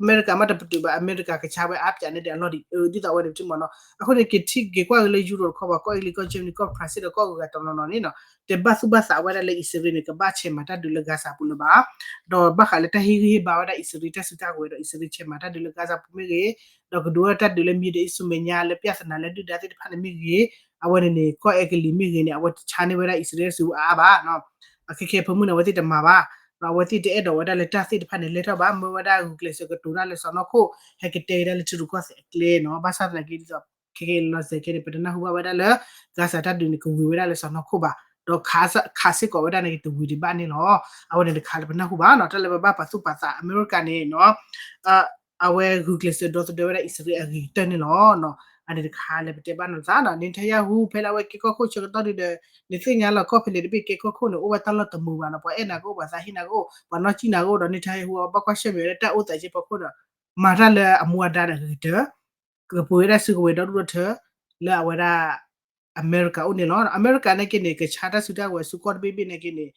အမဲရကၤမ့ၢ်တပတုာ်ဘၣ် အမဲရကၤကဆါဝဲအါပၠးန့ၣ်ဒီးအလီၢ်ဒံး ဒ်သိးအဝဲန့ၣ်ပထံၣ်မ့ၢ်နီၤ. အဃိန့ၣ် က့ၤထံၣ်က့ၤကွၢ်က့ၤလၢယူရိၤတခီပၤ ကီၢ်အဲကလံး ကီၢ် Germany ကီၢ် ဖရၣ်စ့ၣ်ဒီးကီၢ်ဂၤဂၤတနီၤနီၤန့ၣ်နီၤ တဲဘၣ်သူၣ်ဘၣ်သးဝဲဒၣ်လၢအံၣ်စရ့လးန့ၣ် ကဘၣ်ဆဲးမၤတၢ်ဒုးလၢ Gaza ပူၤလၢၤဘၣ်. ဒီးဘၣ်ဃးလၢတၢ်ဟ့ၣ်ဂံၢ်ဟ့ၣ်ဘါဝဲဒၣ်အံၣ်စရ့လးတၢ်စုတၢ်ဝဲၤဒီး အံၣ်စရ့လးဆဲးမၤတၢ်ဒုးလၢ Gaza ပူၤမ့ၢ်ဂ့ၤ, ဒီးကဒုးဝဲတၢ်ဒုးလၢ Middle East ဆူမဲာ်ညါလၢ ပြဿနာ လၢဒုၣ်ဒါသ့ၣ်တဖၣ်န့ၣ်မ့ၢ်ဂ့ၤ, အဝဲန့ၣ်န့ၣ် ကီၢ်အဲကလံးမ့ၢ်ဂ့ၤန့ၣ် အဝဲတဆါန့ၢ်ဝဲဒၣ်အံၣ်စရ့လးစုအါအါဘၣ်. အခဲခဲအဖၢမုၢ်န့ၣ် အဝဲသ့ၣ်တမၤဘၣ်. အဝဲသ့ၣ်တအဲၣ်ဒိးဝဲဒၣ်လၢတၢ်သ့ၣ်တဖၣ်န့ၣ် လဲၤထီၣ်ဘၣ် မၢဝဲဒၣ်ဂုာ်ကျဲးစၢးကတိၤတၢ်လၢစီၢ်နီၤခိၣ် ဟဲကတဲက့ၤဒၣ်လၢထံရူၢ်ကီၢ်သဲးအကျဲနီၤ. ဘၣ်ဆၣ်သနာ်က့ဒ်သိး ခဲခဲလီၤစဲးခဲန့ၣ် ပတနၢ်ဟူဘၣ်ဝဲဒၣ်လၢ Gaza တၢ်ဒုးန့ၣ် ကဝံၤဝဲဒၣ်လၢစီၢ်နီၤခိၣ်ဘၣ်, ဒီးခးစ့ၢ်ကီးဝဲဒၣ်န့ၣ် ကတဝံၤဒံးဘၣ်န့ၣ်လီၤ. အဝဲန့ၣ်တခါလၢပနၢ်ဟူဘၣ်နီၤ. တၢ်လၢပဘၣ်ပာ်သူၣ်ပာ်သး အမဲရကၤန့ၣ်နီၤ အဝဲဂုာ်ကျဲးစၢးဒီသဒၢဝဲဒၣ်အံၣ်စရ့လးအဂ့ၤကတၢၢ်န့ၣ်လီၤ. အန့ၣ်တခါလၢပတဲဘၣ်နီၤသးနီၤ Netanyahu ဖဲလၢအဝဲကဲကီၢ်ခိၣ်ဆၢကတီၢ်ဒုဒီး နသ့ၣ်ညါလီၤ ကီၢ်ဖဲလဲၣ်တဘ့ၣ်ကဲကီၢ်ခိၣ်န့ၣ် အိၣ်ဝဲတၢ်လီၢ်တမုာ်ဘၣ်နီၤ. ပှၤအဲၣ်နၤကအိၣ် ပှၤသးဟ့နၤကအိၣ် ပှၤနီၢ်ကံၣ်နၤကအိၣ်ဒီး Netanyahu အဘၣ်ကွၢ်ဆၢၣ်မဲာ်ဝဲဒၣ်တၢ်အိၣ်သးကဲဖီခိၣ်ဒီး မၤတၢ်လၢအမူအဒါဒီးဂ့ၤကတၢၢ် ကပှ့ၤဝဲဒၣ်စုကဝဲၤဒီဒူၣ်ဒီထၢ လၢအဝဲဒၣ် အမဲရကၤအိၣ်န့ၣ်လီၤ. အမဲရကၤနာ်က့န့ၣ် ကဆါတၢ်စုတၢ်ဝဲၤဆူကီၢ်တဘ့ၣ်ဘ့ၣ်နာ်က့န့ၣ်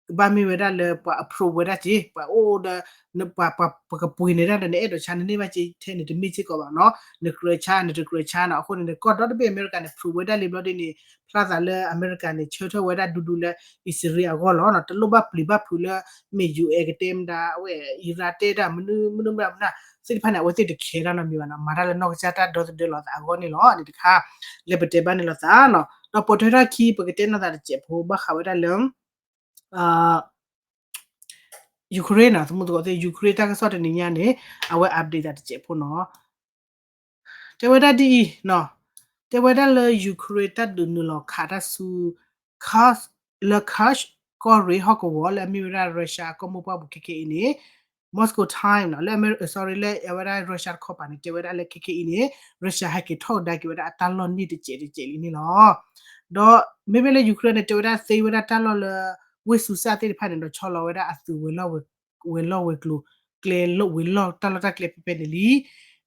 ကဘၣ်မ့ၢ်ဝဲဒၣ်လၢပှၤ approve ဝဲဒၣ်က့ ပှၤအိၣ်ဒီး ပှၤ ပှၤ ပကပှ့ၤန့ၢ်တၢ်ဒီး နအဲၣ်ဒိးဆါနန့ၢ်ဘၣ်က့ထဲန့ၣ် တမ့ၢ်စ့ၢ်ကီးဘၣ်နီၤ. နကြၢးဆါ နတကြၢးဆါနီၤ. အဃိန့ၣ် ကီၢ်ဒီတဘ့ၣ်အမဲရကၤန့ၣ် approve ဝဲဒၣ်လံဘျီဒ်န့ၣ် ဖျါသးလၢအမဲရကၤန့ၣ် ဆၢထၢၣ်ဝဲဒၣ်ဒူဒူလၢ အံၣ်စရ့လးအဂီၢ်လီၤနီၤ. တလိၣ်ဘၣ်ပျံၤဘၣ်ဖုးလၢ မ့ၢ် ယူၣ်အဲၣ် ကတဲမတၤ အဝဲ အံရၣ် တဲတၢ် မနုၤမနုၤမတၤမတၤ သ့ၣ်တဖၣ်န့ၣ် အဝဲသ့ၣ်တခဲတၢ်နီတမံၤဘၣ်နီၤ. မၤတၢ်လၢနီၢ်ကစၢ်တၢ်ဒီသဒၢလီၤသးအဂီၢ်န့ၣ်လီၤ. န့ၣ်တခါ လၢပတဲဘၣ်န့ၣ်လီၤသးနီၤ. ဒီးပိာ်ထွဲထီၣ်ခံ ပကတဲနီၢ်သးတစဲးဖိ ဘၣ်ဃးဝဲဒၣ်လၢ Ukraine နီၤ သမူသကိးသ့ၣ် Ukraine တၢ်ကစီၣ်တနံၤညါန့ၣ် အဝဲ update သးတစဲးဖိနီၤ. တဲဝဲဒၣ်ဒ်အံၤနီၤ, တဲဝဲဒၣ်လၢ Ukraine တၢ်ဒုးနုာ်လီၤခးတၢ်ဆူ Kursk လၢ Kursk ကီၢ်ရ့ၣ်ဟီၣ်ကဝီၤ လၢအမ့ၢ်ဝဲဒၣ် Russia ကီၢ်မိၢ်ပှၢ်ပူၤခဲခဲအံၤန့ၣ် Moscow time နီၤ လၢ sorry လၢအဝဲဒၣ် Russia တခီပၤန့ၣ် တဲဝဲဒၣ်လၢခဲခဲအံၤန့ၣ် Russia ဟဲက့ၤထီၣ်ကဒါက့ၤဝဲဒၣ်အတၢ်လီၢ်န့ၣ်တစဲးတစဲးလံန့ၣ်လီၤ. ဒီးမ့မ့ၢ်လၢ Ukraine န့ၣ် တဲဝဲဒၣ်သ့ဝဲဒၣ်တၢ်လီၢ်လၢ ဝ့ၢ်ဆူစၢ်သ့ၣ်တဖၣ်န့ၣ်ဒီး ဆီလီၤဝဲဒၣ်အသုးဝဲၤလီၢ်ဝဲၤကျိၤ ကျဲလီၢ်ဝဲၤလီၢ်တၢ်လီၢ်တၢ်ကျဲဖဲဖဲန့ၣ်လံ.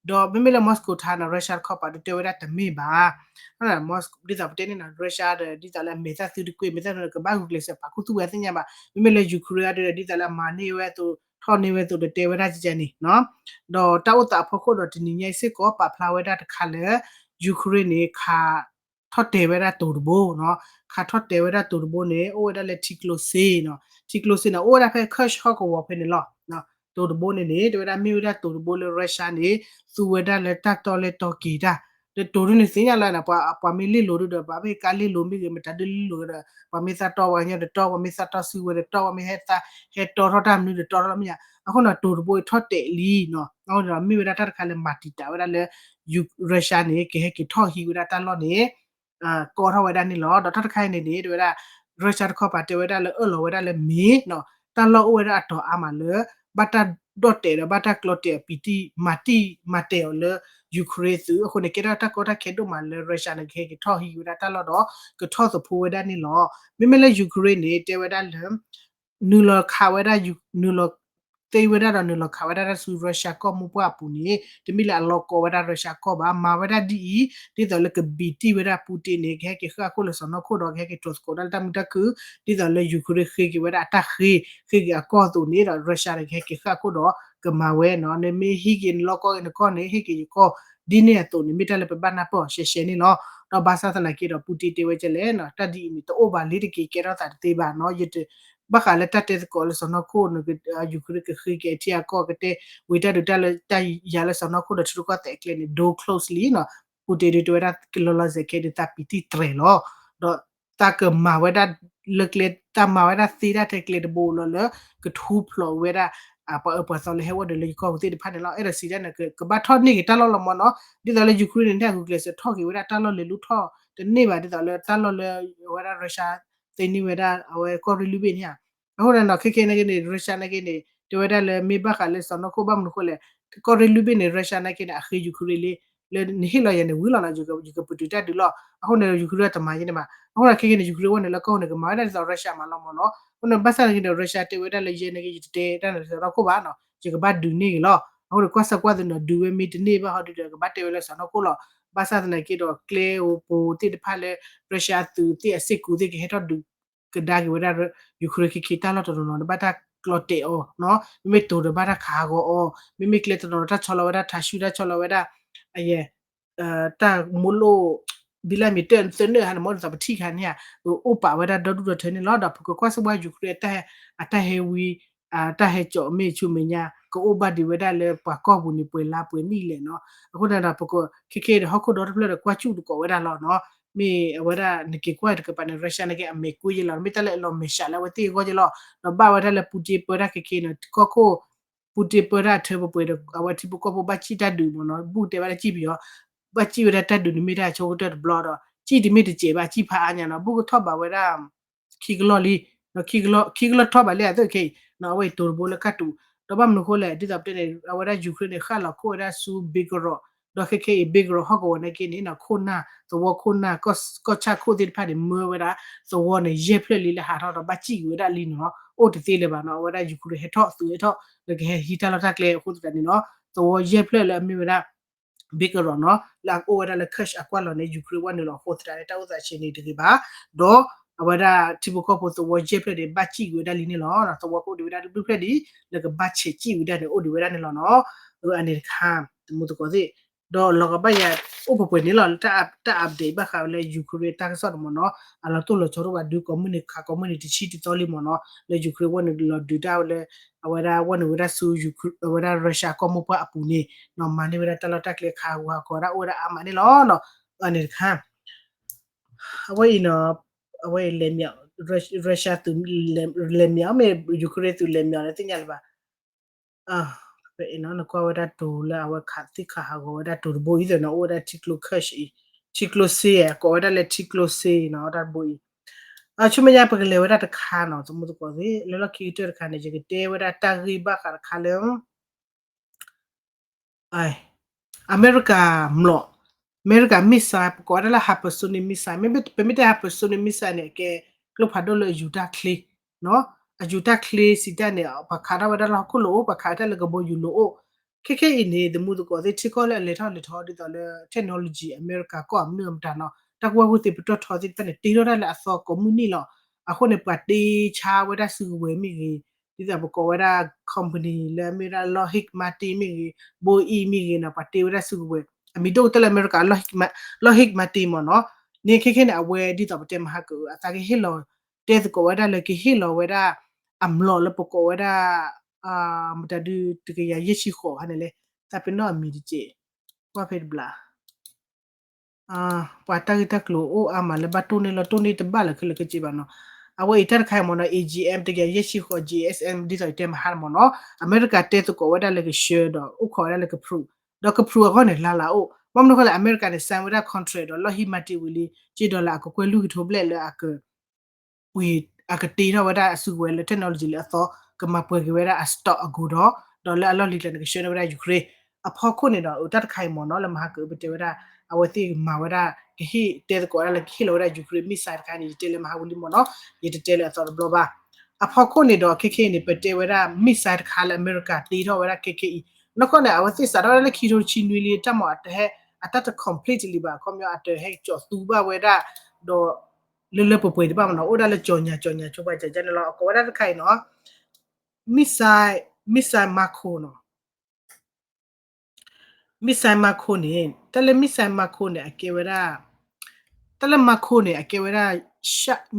ဒီးမ့မ့ၢ်လၢ Moscow time နီၤ Russia တခီပၤဒီးတဲဝဲဒၣ်တမ့ၢ်ဘၣ် ဒ်သိးပတဲန့ၣ်နီၤ Russia ဒီး ဒ်သိးလၢအမဲာ်သၣ်သုတကွံာ် မဲာ်သၣ်သုကဘၣ်ဂုာ်ကျဲးစၢးပာ်ခူသူၣ်ဝဲသ့ၣ်ညါဘၣ်. မ့မ့ၢ်လၢ Ukraine ဒီး ဒ်သိးလၢအမၤန့ၢ်ဝဲအသိး ထီၣ်န့ၢ်ဝဲအသိးဒီးတဲဝဲဒၣ်ကကဲန့ၣ်နီၤ. ဒီးတၢ်အိၣ်သးအဖီခိၣ်ဒီးတနံၤညါအံၤစ့ၢ်ကီး ပာ်ဖျါဝဲဒၣ်တခါလၢ Ukraine န့ၣ် ခးထီၣ်တဲာ်ဝဲဒၣ်တိၤတဘိနီၤ. ခးထီၣ်တဲာ်ဝဲဒၣ်တိၤတဘိန့ၣ် အိၣ်ဝဲဒၣ်လၢထံကျိစ့နီၤ. ထံကျိစ့န့ၣ် အိၣ်ဝဲဒၣ်ဖဲ Kursk ဟီၣ်ကဝီၤဖဲန့ၣ်လီၤ. တိၤတဘိန့ၣ်န့ၣ် တဲဝဲဒၣ်မ့ၢ်ဝဲဒၣ်တိၤတဘိလၢ Russia န့ၣ် သူဝဲဒၣ်လၢတၢ်တီလၢတီက့ၤတၢ် ဒီးတိၤဒ်န့ၣ်သ့ၣ်ညါလၢ ပှၤမ့ၢ်လ့ၣ်လိၤဒုဒီး ပှၤမ့ၢ်ကါလ့ၣ်လိၤမ့ၢ်ဂ့ၤ မတၤဒုလ့ၣ်လိၤဒီး ပှၤမ့ၢ်သးတီပှၤကညီတတီ ပှၤမ့ၢ်သးတီစုကဝဲၤတတီ ပှၤမ့ၢ်ဟဲသး ဟဲတီထီၣ်တၢ်မနုၤတတီထီၣ်မ့ၢ်ညါ အဃိန့ၣ် တိၤတဘိအံၤထီၣ်တဲာ်လံနီၤ. အဃိန့ၣ်ဒီး မ့ၢ်ဝဲဒၣ်တၢ်တခါလၢမၤတံာ်တာ်ဝဲဒၣ်လၢ Russia န့ၣ် ကဟဲက့ၤထီၣ်ဟံးဝဲဒၣ်တၢ်လီၢ်န့ၣ် ကီထီၣ်ဝဲဒၣ်န့ၣ်လီၤ. ဒီးတၢ်တခါအံၤန့ၣ်န့ၣ် တဲဝဲဒၣ် Russia တခီပၤတဲဝဲဒၣ်လၢအၢၣ်လီၤဝဲဒၣ်လၢမ့ၢ်နီၤ တၢ်လီၢ်အိၣ်ဝဲဒၣ်အတီၤအါမးလၢ ဘၣ်တၢ်ဒီၣ်တဲာ်ဒီးဘၣ်တၢ်ကျီတဲာ်အပံးတံၢ်မၤတံၢ်မၤတဲာ်အီၤလၢ Ukraine သုး အဃိန့ၣ် ကဲထီၣ်တၢ်ကီတၢ်ခဲဒိၣ်မးလၢ Russia န့ၣ် ကဟဲက့ၤထီၣ်ဟံးဝဲဒၣ်တၢ်လီၢ်ဒီး ကထီၣ်သဖှိဝဲဒၣ်န့ၣ်လီၤ. မ့မ့ၢ်လၢ Ukraine န့ၣ် တဲဝဲဒၣ်လၢ နုာ်လီၤခးဝဲဒၣ် နုာ်လီၤ သ့ဝဲဒၣ်ဒီးနုာ်လီၤခးဝဲဒၣ်တၢ်ဆူ Russia ကီၢ်မိၢ်ပှၢ်အပူၤန့ၣ် တမ့ၢ်လၢအလီၤကီဝဲဒၣ် Russia ကီၢ်ဘၣ်, မၤဝဲဒၣ်ဒ်အံၤ ဒ်သိးလၢကဘံးတံၢ်ဝဲဒၣ် Putin န့ၣ် ကဟဲက့ၤဃၣ်ခိၣ်လၢစီၢ်နီၤခိၣ်ဒီး ကဟဲက့ၤတြီသကိးဒၣ်လၢတၢ်မုာ်တၢ်ခုၣ် ဒ်သိးလၢ Ukraine ဃ့က့ၤဝဲဒၣ်အတၢ်ဃ့ ဃ့က့ၤအကီၢ်အသိးန့ၣ်ဒီး Russia န့ၣ် ကဟဲက့ၤဃၣ်ခိၣ်ဒီး ကမၤဝဲနီၤ, နမ့ၢ်ဟံးက့ၤနလီၢ်ကီၢ်က့ၤနကီၢ်န့ၣ် ဟ့ၣ်က့ၤယကီၢ် ဒ်န့ၣ်အသိးန့ၣ် မ့ၢ်တၢ်လၢပဘၣ်နၢ်ပၢၢ်အီၤရှဲရှဲန့ၣ်လီၤ. ဒီးဘၣ်ဆၣ်သနာ်က့ဒီး Putin တဲဝဲကဲလဲၣ်နီၤ, တၢ်ဒ်အံၤန့ၣ် တအိၣ်ဘၣ်လံတက့ၢ် ကဲထီၣ်သးတသ့ဘၣ်နီၤ, ယတ ဘၣ်ဃးလၢတၢ်တဲသကိးလၢစီၢ်နီၤခိၣ် Ukraine ကဃ့က့ၤအထံအကီၢ် ကတဲဝံၤတၢ်ဒုးတၢ်လၢတၢ်ယၤလၢစီၢ်နီၤခိၣ်ဒီးထံရူၢ်ကီၢ်သဲးအကျဲန့ၣ် door close လံနီၤ, Putin ဒုးတဲဝဲဒၣ်ကလီၤလီၤဆဲးခဲဒုးသးပံးတံၢ်တြဲၤလီၤ, ဒီးသးကမၤဝဲဒၣ်လၢကျဲ သးမၤဝဲဒၣ်သ့တၢ်ထဲကျဲတဘိလီၤလၢ ကထူဖျိးဝဲဒၣ် ပှၤအၢပှၤသီလၢဟဲအိၣ်ဒီးလၢယကီၢ်ပူၤသ့ၣ်တဖၣ်န့ၣ်လီၤ. အဲၣ်ဒိးစံးဒၣ်န့ၣ် ကဘၣ်ထီၣ်န့ၢ်က့ၤတၢ်လီၢ်လီၤမၢ်နီၤ, ဒ်သိးလၢ Ukraine န့ၣ် အဂုာ်ကျဲးစၢးထီၣ်က့ၤဝဲဒၣ်တၢ်လီၢ်လဲၤလူၤထီၣ်တန့ၢ်ဘၣ် ဒ်သိးလၢတၢ်လီၢ်လၢအဝဲဒၣ် Russia သ့န့ၢ်ဝဲဒၣ်အဝဲကီၢ်ရ့ၣ်လွံၢ်ဘ့ၣ်န့ၣ်ဧါ. အဃိန့ၣ်နီၤ ခဲခဲနာ်က့န့ၣ် Russia နာ်က့န့ၣ် တဲဝဲဒၣ်လၢမ့ၢ်ဘၣ်ဃးလၢစီၢ်နီၤခိၣ်ဘၣ်မနုၤဃိလဲၣ်, ကီၢ်ရ့ၣ်လွံၢ်ဘ့ၣ်န့ၣ် Russia နာ်က့န့ၣ် အဃ့ Ukraine လံ, လၢနဟ့ၣ်လီၤယၤန့ၣ်ဝံၤလီၤနီၤ, ယကပတုာ်တၢ်ဒုးလီၤ. အဃိန့ၣ် Ukraine တမၤယဲန့ၣ်ဘၣ်. အဃိန့ၣ်ခဲခဲန့ၣ် Ukraine ဝဲန့ၣ်လၢကီၢ်န့ၣ် ကမၤဝဲဒၣ်ဒ်သိး Russia မၤလီၤမၢ်နီၤ. အဃိန့ၣ် ဘၣ်ဆၣ်နာ်က့န့ၣ် Russia တဲဝဲဒၣ်လၢယဲနာ်က့ ယတတဲတၢ်န့ၣ်လၢစီၢ်နီၤခိၣ်ဘၣ်နီၤ, ယကဘၣ်ဒုးန့ၢ်က့ၤလီၤ. အဃိန့ၣ် ကွၢ်စၢၤကွၢ်သးနီၤ ဒုးဝဲမ့ၢ်တန့ၢ်ဘၣ်ဟီဒုးဒီး ကဘၣ်တဲဝဲလၢစီၢ်နီၤခိၣ်လီၤ. ဘၣ်ဆၣ်သနာ်က့ဒီး ကျဲဧိၤပူၤသ့ၣ်တဖၣ်လၢ Russia သုးသ့ၣ်အစ့ၢ်ကီးသ့ၣ်ကဟဲထီၣ်ဒုးကဒါက့ၤဝဲဒၣ် Ukraine ခဲခဲတၢ်လီၢ်တနီၤနီၤ နဘၣ်တၢ်ကျီတဲာ်အီၤနီၤ, မ့မ့ၢ်တိၤဒီးဘၣ်တၢ်ခးဟးဂီၤအီၤ, မ့မ့ၢ်ကျဲတနီၤနီၤ တၢ်ဆီလီၤဝဲဒၣ် ထးဆူၣ် တၢ်ဆီလီၤဝဲဒၣ် အယဲ တၢ်မိၢ်လိၣ် ဘံလၢမံၤတၢၢ်သၢနၢၣ်ဟါန့ၣ် မ်နသးပထံၣ်ခါန့ၣ်ဧါ, အိၣ်ပာ်ဝဲဒၣ်ဒီဒူၣ်ဒီထၢန့ၣ်လီၤ. ဒီးပကကွၢ်စၢၤဝဲ Ukraine အတၢ်ဟဲဝံ အတၢ်ဟဲကၠီးမ့ၢ်ဆူမဲာ်ညါ ကအိၣ်ဘၣ်ဒံးဝဲဒၣ်လၢပှၤကီၢ်ပူၤန့ၣ် ပှဲၤလါပှဲၤနံၣ်လဲၣ်နီၤ. အဃိန့ၣ်ဒီး ပကခဲခဲဒီး ဟီၣ်ခိၣ်ဒီတဖျၢၣ်ဒီး ကွၢ်စူၣ်သကိးဝဲဒၣ်လီၤနီၤ. မ့ၢ်အဝဲဒၣ်နက့ၤကွၢ်တကပၤန့ၣ် Russia နာ်က့ အမဲာ်ကွံာ်ယဲလီၤ, မ့ၢ်တၢ်လၢအလီၤမဲာ်ဆှးလၢအဝဲသ့ၣ်အဂီၢ်ယဲလီၤ. ဒီးဘၣ်ဝဲဒၣ်လၢ Putin ပၢတၢ်ခဲခဲန့ၣ် ကီၢ်ခိၣ် Putin ပၢတၢ်အထၢပှဲၤပှဲၤဒီး အဝဲထံဖိကီၢ်ဖိဘၣ်စံၣ်တၢ်ဒုးမၢ်နီၤ, ဘူၣ်တဲဘၣ်တၢ်စံၣ်ပယီၤ ဘၣ်စံၣ်ဝဲဒၣ်တၢ်ဒုးန့ၣ်မ့ၢ်တၢ်ဆိကတၢၢ်တဘျီဒီး စံၣ်တမ့ၢ်တစဲးဘၣ် စံၣ်ဖးအါညါနီၤ, ဘူၣ်ကထီၣ်ဘးဝဲဒၣ် ခံကလီၢ်လံ, ခံကလီၢ်ထီၣ်ဘးလံအသိးခဲအံၤ, အဝဲအံၤတိၤတဘိလၢကၢ်တူာ်, ဒီးဘၣ်မနုၤဃိလဲၣ် ဒ်သိးပတဲန့ၣ် အဝဲဒၣ် Ukraine န့ၣ် ဃၣ်လီၤခိၣ်ဝဲဒၣ်ဆူ Belgorod, ဒီးခဲခဲအံၤ Belgorod ဟီၣ်ကဝီၤနာ်က့န့ၣ် ခိၣ်နၢ် သဝီခိၣ်နၢ် ကီၢ်ဆၣ်ခိၣ်သ့ၣ်တဖၣ်န့ၣ် မၢဝဲဒၣ် သဝီန့ၣ် ယဲၢ်ဖျၢၣ်လံလၢဟးထီၣ်ဒီးဘၣ်စံၣ်က့ၤဝဲဒၣ်လံနီၤ, အိၣ်တသ့လၢၤဘၣ်နီၤ, အဝဲဒၣ် Ukraine ဟဲထီၣ်သုးဟဲထီၣ် လၢကဟဲဟံးတၢ်လီၢ်တၢ်ကျဲအဃိသတးန့ၣ်နီၤ, သဝီယဲၢ်ဖျၢၣ်လၢအမ့ၢ်ဝဲဒၣ် Belgorod နီၤ လၢအအိၣ်ဝဲဒၣ်လၢ Kursk အကွၢ်လီၤန့ၣ် Ukraine ဝဲနုာ်လီၤအဃိသတးန့ၣ် တၢ်အိၣ်သးဆံးန့ၣ်တဂ့ၤဘၣ်, ဒီးအဝဲဒၣ်ထံဖိကီၢ်ဖိသဝီယဲၢ်ဖျၢၣ်န့ၣ် ဘၣ်စံၣ်က့ၤဝဲဒၣ်လံန့ၣ်လီၤ, သဝီကအိၣ်ဒံးဝဲဒၣ်တဘျုးဖျၢၣ်ဒံး လၢကဘၣ်ဆဲးစံၣ်ဝဲဒၣ်န့ၣ် အိၣ်ဒံးဝဲဒၣ်န့ၣ်လီၤနီၤ, အန့ၣ်တခါ တမူသကိးသ့ၣ်, ဒီးလီၤကဘၣ်ယၤ အိၣ်ပှဲၤပှဲၤန့ၣ်လီၤ လၢတၢ် update ဘၣ်ဃးဝဲလၢ Ukraine တၢ်ကစီၣ်န့ၣ်မ့ၢ်နီၤ, အလီၤတိၢ်လီၤဆီဒိၣ်ဘၣ်ဒုးကိးမုၢ်နံၤခးကိးမုၢ်နံၤတဆံတသီလံမ့ၢ်နီၤ, လၢ Ukraine ဝဲနုာ်လီၤဒုးတၢ်ဝဲလၢ အဝဲဒၣ်ဝဲနုာ်ဝဲဒၣ်ဆူ Ukraine အဝဲဒၣ် Russia ကီၢ်မိၢ်ပှၢ်အပူၤန့ၣ်နီၤ, မၤန့ၢ်ဝဲဒၣ်တၢ်လီၢ်တၢ်ကျဲခးဂူာ်ဟးဂီၤဒၣ်အိၣ်ဝဲဒၣ်အါမးန့ၣ်လီၤနီၤ, အန့ၣ်တခါ အဝဲအံၤနီၤ, အဝဲအံၤလဲၤမ့ၢ် Russia သုးလဲၤမ့ၢ် မ့ၢ် Ukraine သုးလဲၤမ့ၢ်လၢသ့ၣ်ညါလၢၤဘၣ်, နကွၢ်ဝဲဒၣ်တိၤလၢအဝဲခးသံခးဟးဂီၤဝဲဒၣ်တိၤတဘိအံၤ သနီၤ အိၣ်ဝဲဒၣ်ထံကျိ Kursk အံၤ, ထံကျိစ့ ကိးဝဲဒၣ်လၢထံကျိစ့နီၤ တၢ်တဘိအံၤ, ဆူမဲာ်ညါပကလဲၤဝဲဒၣ်တခါနီၤ သမူသကိးသ့ၣ် လၢလီၢ်ခံကတၢၢ်တခါန့ၣ် ယကတဲဝဲဒၣ်တၢ်ဂ့ၢ်ဘၣ်ဃးတခါလၢ အမဲရကၤမျိာ်, အမဲရကၤ missile ပကိးဝဲဒၣ်လၢ hypersonic missile မ့မ့ၢ် ပမ့ၢ်တဲ hypersonic missile န့ၣ် အကဲကျိဖးဒိၣ်လၢအယူၤတၢ်ချ့, အယူၤတၢ်ချ့စံးတၢ်န့ၣ် ပှၤခးထီၣ်ဝဲဒၣ်လၢဟီၣ်ခိၣ်လိၤအိၣ် ပှၤခးဝဲဒၣ်လၢကဘီယူၤလိၤအိၣ်, ခဲခဲအံၤန့ၣ် သမူသကိးသ့ၣ် ထံကီၢ်လၢအလဲၤထီၣ်လဲၤထီဒ်သိးလၢ technology အမဲရကၤကီၢ်အမနုၤအမတၤနီၤ တၢ်ကူၣ်ဘၣ်ကူၣ်သ့ပတီၢ်ထီသ့ၣ်တဖၣ်န့ၣ် တ့ထီၣ်တၢ်လၢအသီကိးမုၢ်နံၤလီၤ, အဃိန့ၣ် ပှၤတ့ဆါဝဲဒၣ်စုကဝဲၤမ့ၢ်ဂ့ၤ, ဒ်သိးပကိးဝဲဒၣ် company လၢအမ့ၢ်ဝဲဒၣ် Lockheed Martin မ့ၢ်ဂ့ၤ, Boeing မ့ၢ်ဂ့ၤနီၤ ပှၤတ့ဝဲဒၣ်စုကဝဲၤ, အမံၤဒိၣ်ကတၢၢ်လၢအမဲရကၤ Lockheed Martin မ့ၢ်နီၤ, န့ၣ်ခဲခဲန့ၣ် အဝဲဒ်သိးပတဲမဟါက အသးကဟ့ၣ်လီၤ, တဲသကိးဝဲဒၣ်လၢကဟ့ၣ်လီၤဝဲဒၣ် အမျိာ်လၢပကိးဝဲဒၣ် မတၤဒု တကယၤယဲၢ်ဆံဃိးခါန့ၣ်လဲၣ်, သးပ့ၤနီၣ်အမံၤတက့ၢ်, ကွၢ်ဖဲတဘျီ ပှၤတၢ်ဂ့ၢ်တၢ်ကျိၤအိၣ်အါမးလၢဘၣ်တိၢ်န့ၢ်လီၤ တိၢ်န့ၢ်တဘၣ်လၢခဲလၢာ်ခဲဆ့ဘၣ်နီၤ, အဝဲအံၤတၢ်တခါအံၤမ့ၢ်နီၤ A G M တကယၤယဲၢ်ဆံဃိး G S M ဒ်သိးယတဲမဟါမ့ၢ်နီၤ, အမဲရကၤတဲသကိးဝဲဒၣ်လၢကဆှၢဒီး အိၣ်ခိးဝဲဒၣ်လၢက prove, ဒီးက prove အဂီၢ်န့ၣ် လါလါအိၣ်, ဘၣ်မနုၤဃိလဲၣ် အမဲရကၤန့ၣ် sign ဝဲဒၣ် contract ဒီး Lockheed Martin ဝံၤလံ က့ဒီးလၢအကကွဲၢ်လွံၢ်ကထိဘျဲၣ်လၢအက ပှ့ၤ အကတ့ထီၣ်ဝဲဒၣ်အစုကဝဲၤလၢ technology လၢအသီ ကမၤပှဲၤက့ၤဝဲဒၣ်အ stock အကိာ်ဒီး ဒီးလၢအလီၢ်လံၤကျါန့ၣ် ကဆှၢန့ၢ်ဝဲဒၣ် Ukraine အဖီခိၣ်န့ၣ်ဒီး တၢ်တခါအံၤမ့ၢ်နီၤ လၢမဟါကပတဲဝဲဒၣ် အဝဲသ့ၣ်ကမၤဝဲဒၣ် ကဟ့ၣ်တဲသကိးဝဲဒၣ်လၢကဟ့ၣ်လီၤဝဲဒၣ် Ukraine missile တခါန့ၣ် ယတဲလၢမဟါဝံၤလံမ့ၢ်နီၤ ယတတဲလၢအသီတဘျီဘၣ်. အဖီခိၣ်န့ၣ်ဒီး ခဲခဲအံၤန့ၣ် ပတဲဝဲဒၣ် missile တခါလၢအမဲရကၤတ့ထီၣ်ဝဲဒၣ်ခဲခဲအံၤ နီၢ်ကီၢ်န့ၣ် အဝဲသ့ၣ်စးထီၣ်ဝဲဒၣ်လၢခံထိတဆံနွံလံ တၢ်မၤအတဟဲ အတၢ်တ complete လံဘၣ် ခီပညီ အတဟဲကၠီၤသူဘၣ်ဝဲဒၣ် ဒီး လၢလၢပှဲၤပှဲၤတဘၣ်မနီၤ အိၣ်ဒၣ်လၢကၠီၤညါကၠီၤညါဆိပာ်စၢၤကန့ၣ်လီၤ အကိးဝဲဒၣ်တခါအံၤနီၤ missile missile Mako နီၤ missile Mako န့ၣ် တၢ်လၢ missile Mako န့ၣ် အကဲဝဲဒၣ် တၢ်လၢ Mako န့ၣ် အကဲဝဲဒၣ်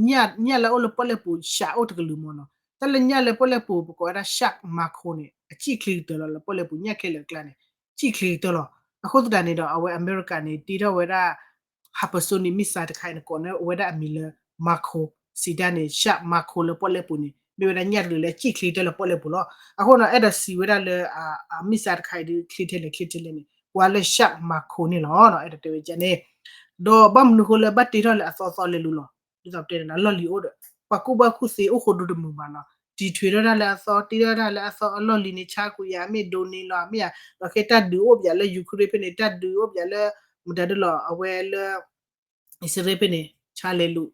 ညၣ်လၢအိၣ်လၢပီၣ်လဲၣ်ပူၤ စးအိၣ်တကလုာ်မနီၤ တၢ်လၢညၣ်လၢပီၣ်လဲၣ်ပူၤ ပကိးဝဲဒၣ် shark Mako န့ၣ် အစံၣ်ချ့ကတၢၢ်လီၤ လၢပီၣ်လဲၣ်ပူၤ ညၣ်ခဲလၢာ်အကျါန့ၣ် စံၣ်ချ့ကတၢၢ်လီၤ အဃိသတးန့ၣ်ဒီး အဝဲအမဲရကၤန့ၣ် တ့ထီၣ်ဝဲဒၣ် hypersonic missile တခါအံၤန့ၣ် ကိးန့ၢ်ဝဲဒၣ်အမံၤလၢ Mako စံးတၢ်န့ၣ် shark Mako လၢပီၣ်လဲၣ်ပူၤန့ၣ် မ့ၢ်ဝဲဒၣ်ညၣ်တကလုာ်လၢစံၣ်ချ့ကတၢၢ်လၢပီၣ်လဲၣ်ပူၤလီၤ အဃိန့ၣ် အဲၣ်ဒိးစံးဝဲဒၣ်လၢ အ missile တခါအံၤဒုး ချ့ထဲလဲၣ်ချ့ထဲလဲၣ်န့ၣ် ပှၤလၢ shark Mako န့ၣ်လီၤ အဲၣ်ဒိးတဲဝဲဒ်န့ၣ် ဒီးဘၣ်မနုၤဃိလၢဘၣ်တ့ထီၣ်လၢအသီသီလဲၤလိၤလီၤ ဒ်သိးပတဲန့ၣ် အလီၢ်လံၤအိၣ်ဒီး ပှၤကူၣ်ဘၣ်ကူၣ်သ့အိၣ်ဃိဒိတမုာ်ဘၣ်နီၤ တံၤထွ့ထီၣ်တၢ်လၢအသီ တ့ထီၣ်တၢ်လၢအသီ အလီၢ်လံၤန့ၣ် ဆါကွံာ်ယၤ မ့ၢ်ဒိးန့ၢ်လီၤ မ့ၢ်ယၤ ဒီးခဲတၢ်ဒုးအိၣ်ပယၤလၢ Ukraine ဖဲန့ၣ် တၢ်ဒုးအိၣ်ပယၤလၢ မတၤဒ်လီၤ အဝဲလၢ အံၣ်စရ့လးဖဲန့ၣ် ဆါလဲၤလိၤ